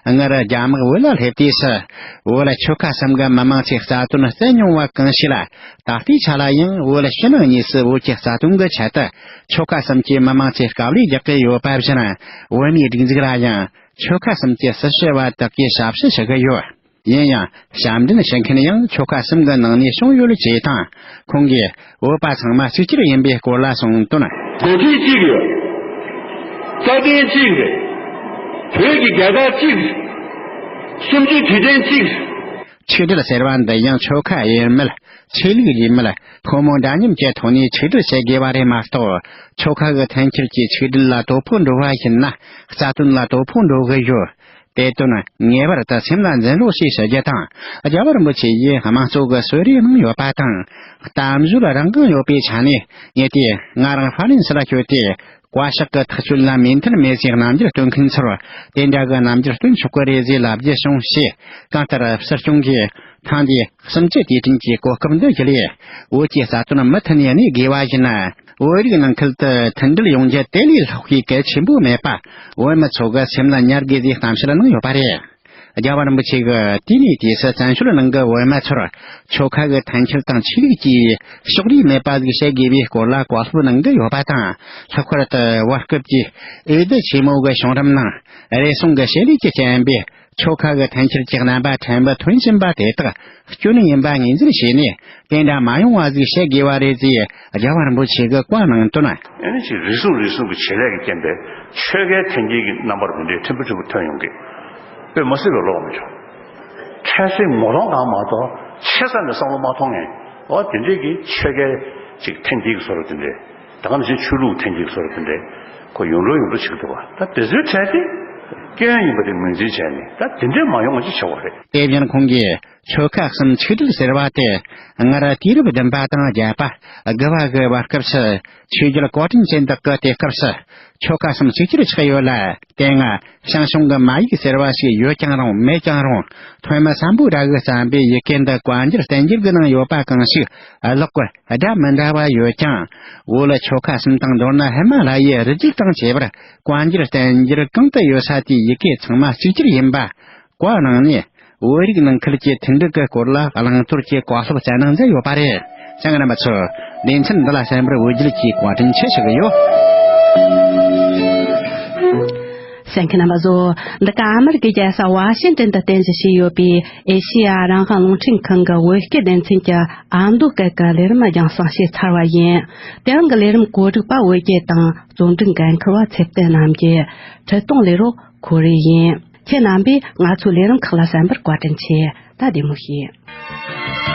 སྔར་རྒྱ་དམག་བོད་ལ་སླེབས་དུས་སུ། བོད་ཆོལ་ཁ་གསུམ་གི་མི་མང་ཚོས་རྩ་དོན་བརྩད་མྱོང་བ་གང་ཞིག་ལ། ད་ལྟའི་ཆ་ལ་ཡང་བོད་ཕྱི་ནང་གཉིས་སུ་བོད་ཀྱི་རྩ་དོན་གྱི་ཆེད་དུ་ཆོལ་ཁ་གསུམ་གྱི་མི་མང་ཚོས་དཀའ་ལས་རྒྱག་གི་ཡོད་པ་བཞིན། བོད་མིའི་སྒྲིག་འཛུགས་ལ་ཡང་ཆོལ་ཁ་གསུམ་གྱི་སྲི་ཞུ་བ་དག་གིས་ཞབས་ཞུ་ཞུ་གི་ཡོད། ཡིན་ཡང་། ཞབས་འདྲེན་ཞུ་མཁན་ཡང་ཆོལ་ཁ་གསུམ་གྱི་ནང་ནས་བྱུང་ཡོད་ཅེས་དང་། ཁོང་གིས་བོད་པ་ཚང་མ་གཅིག་གྱུར་ཡིན་པའི་སྐོར་ལ་གསུངས་དོན། འགོ་ཁྲིད་གཅིག་ཡོད། རྩ་དོན་གཅིག་རེད། བོད་ཀྱི་རྒྱལ་དར་གཅིག་གསུམ་བཅུའི་དུས་དྲན་གཅིག་ཆིག་སྒྲིལ་ཟེར་བ་འདི་ཡང་ཆོལ་ཁ་ཡིན་མིན། ཆོས་ལུགས་ཡིན་མིན། ཕོ་མོ་འདྲ་མཉམ་གྱི་ཐོག་ནས་ཆིག་སྒྲིལ་བྱེད་དགོས་པ་རེད་མ་གཏོགས། ཆོལ་ཁ་གི་འཐེན་འཁྱེར་གྱིས་ཆིག་སྒྲིལ་ལ་དོ་ཕོག་འགྲོ་བ་ཡིན་ན། རྩ་དོན་ལ་དོ་ཕོག་འགྲོ་གི་ཡོད། དེ་དོན་ངེས་པར་དུ་སེམས་ལ་འཛིན་རོགས་ཞེས་ཞུ་རྒྱུ་དང་། རྒྱལ་བ་རིན་པོ་ཆེ་ཡིས་དམངས་གཙོ་གི་གསོལ་རས་གནང་ཡོད་པ་དང་། གཏམ་བརྗོད་རང་དབང་ཡོད་པའི་ཆ་ནས། ངས་དེ་ང་རང་ཧྥ་རན་སི་ལ་བསྐྱོད་དེ། བཀའ་ཤག་གི་ཐག་གཅོད་ལ་མོས་མཐུན་མེད་ཅེས་རྣམ་འགྱུར་སྟོན་མཁན་ཚོར། དེ་འདྲ་གི་རྣམ་འགྱུར་སྟོན་ཆོག་གི་རེད་ཅེས་ལབ་རྒྱུ་བྱུང་ཞེས། གང་ལྟར་སྲིད་སྐྱོང་གིས་ཐེངས་འདིའི་གསུམ་བཅུའི་དུས་དྲན་གྱི་གོ་སྐབས་འདི་བརྒྱུད་ལས། བོད་ཀྱི་རྩ་དོན་མུ་མཐུད་ནས་གནས་དགོས་པ་ཡིན་ན། བོད་རིགས་ནང་ཁུལ་དུ་མཐུན་སྒྲིལ་ཡོང་རྒྱུ་དེ་ལས་ལྷག་པའི་གལ་ཆེན་པོ་མེད་པ། བོད་མི་ཚོ་གི་སེམས་ལ་ཉར་དགོས་ཅེས་གཏམ་བཤད་གནང་ཡོད་པ་རེད། རྒྱལ་བ་རིན་པོ་ཆེ་གིས་དུས་ནས་དུས་སུ་བཙན་བྱོལ་ནང་གི་བོད་མི་ཚོར་ཆོལ་ཁ་གི་འཐེན་འཁྱེར་དང་ཆོས་ལུགས་ཀྱི་ཕྱོགས་རིས་མེད་པ་ཞིག་བྱེད་དགོས་པའི་སྐོར་ལ་བཀའ་སློབ་གནང་གི་ཡོད་པ་དང་། ལྷག་པར་དུ་བར་སྐབས་ཀྱི་འོས་བསྡུ་ཆེན་མོ་གི་བྱུང་རིམ་ནང་། རེ་ཟུང་གི་བྱེད་ལས་ཀྱི་རྐྱེན་པས་ཆོལ་ཁ་གི་འཐེན་འཁྱེར་གྱི་རྣམ་པ་ཕྲན་བུ་ཐོན་བཞིན་པ་དེ་དག་སྐྱོན་ཡིན་པ་ངོས་འཛིན་བྱས་ནས། དེ་འདྲ་མ་ཡོང་བ་ཞིག་བྱེད་དགོས་པ་རེད་ཅེས་རྒྱལ་བ་རིན་པོ་ཆེ་གིས་བཀའ་གནང་དོན། ཨ་ནི་ཅིག་རེ་ཟུང་རེ་ཟུང་གི་བྱེད་ལས་ཀྱི་རྐྱེན་པས་ཆོལ་ཁའི་འཐེན་འཁྱེར་གྱི་རྣམ་པ་དེ་འདྲའི་ཕྲན་བུ་ཕྲན་བུ་ཐོན་ཡོང་གི། དཔེ་མ་སྲིད་པའི་བློ་ངོ་མི་ཆོག་འཕྲལ་སེལ་ངོ་གདོང་གང་མ་གཏོགས་ཆེ་ས་ནས་བསམ་བློ་མ་ཐོངས་ངེས། འོ་དེ་འདྲའི་གི་ཆོལ་ཁའི་ཅིག་འཐེན་འཁྱེར་གྱི་བཟོ་འདྲ་དེ་འདྲའི། ད་ག་ནང་བཞིན་ཆོས་ལུགས་འཐེན་འཁྱེར་གྱི་བཟོ་འདྲ་དེ་འདྲའི། ཁོ་ཡོང་འགྲོ་ཡོང་འགྲོ་བྱེད་ཀྱི་འདུག་བ། ད་དེ་ཚོའི་གྲས་དེ་སྐྱོན་ཡིན་པ་དེ་ངོས་འཛིན་བྱས་ནས། ད་དེ་འདྲའི་མ་ཡོང་བ་ཅིག་བྱེད་དགོས་རེད། དེ་བཞིན་ཁོང་གིས་ཆོལ་ཁ་གསུམ་ཆིག་སྒྲིལ་ཟེར་བ་དེ། སྔར་དུས་རབས་བདུན་པ་དང་བརྒྱད་པ། དགུ་བ་གི་བར་སྐབས་སུ་ཆོས་རྒྱལ་གོ་ཁྲན་ཅན་དག་གི་དུས་སྐབས་སུ། ཆོལ་ཁ་གསུམ་གཅིག་གྱུར་ཆགས་ཡོད་ལ། དེ་སྔ་ཞང་ཞུང་གི་མ་ཡིག་ཟེར་བ་ཞིག་ཡོད་ཀྱང་རུང་མེད་ཀྱང་རུང་། ཐོན་མི་སམ་བྷོ་ཊ་གིས་བརྩམས་པའི་ཡི་གེ་འདི་བཀའ་འགྱུར་བསྟན་འགྱུར་གྱི་ནང་ཡོད་པ་གང་ཞིག་ཀློག་སྐོར་སྒྲ་མི་འདྲ་བ་ཡོད་ཀྱང་། བོད་ལ་ཆོལ་ཁ་གསུམ་དང་མདོར་ན་ཧི་མ་ལ་ཡའི་རི་རྒྱུད་དང་བཅས་པར་བཀའ་འགྱུར་བསྟན་འགྱུར་གང་དུ་ཡོད་ས་དེའི་ཡི་གེ་ཚང་མ་གཅིག་གྱུར་ཡིན་པ། བཀའ་གནང་ནས། བོད་རིགས་ནང་ཁུལ་གྱི་མཐུན་སྒྲིལ་གྱི་སྐོར་ལ་བླང་དོར་གྱི་བཀའ་སློབ་སྩལ་གནང་མཛད་ཡོད་པ་རེད། ཚང་རྣམ་པ་ཚོ། སྡེ་ཚན་འདི་ལ་གསན་པར་འོས་བསྡུ་གྱིས་བཀའ་དྲིན་ཆེ་ཞུ་གི་ཡོད། གསན་མཁན་རྣམ་པ་ཚོ། འདི་ག་ཨ་མེ་རི་ཀའི་རྒྱལ་ས་ཝ་ཤིང་ཏོན་དུ་རྟེན་གཞི་བྱས་ཡོད་པའི་ཨེ་ཤེ་ཡ་རང་དབང་རླུང་འཕྲིན་ཁང་གི་བོད་སྐད་སྡེ་ཚན་གྱི་ཨ་མདོ་སྐད་ཀྱི་ལས་རིམ་རྒྱང་སྲིང་བྱས་ཚར་བ་ཡིན། དེ་རིང་གི་ལས་རིམ་གོ་སྒྲིག་པ་བོད་སྐད་དང་རྩོམ་སྒྲིག་འགན་འཁུར་བ་ཚེ་བརྟན་རྣམ་རྒྱལ། ཁྲིད་གཏོང་ལས་རོགས་ཁོ་རེ་ཡིན། ཁྱེད་རྣམ་པས་ང་ཚོའི་ལས་རིམ་ཁག་ལ་གསན་པར་བཀའ་དྲིན་ཆེ། ད་བདེ་མོ་བྱོས།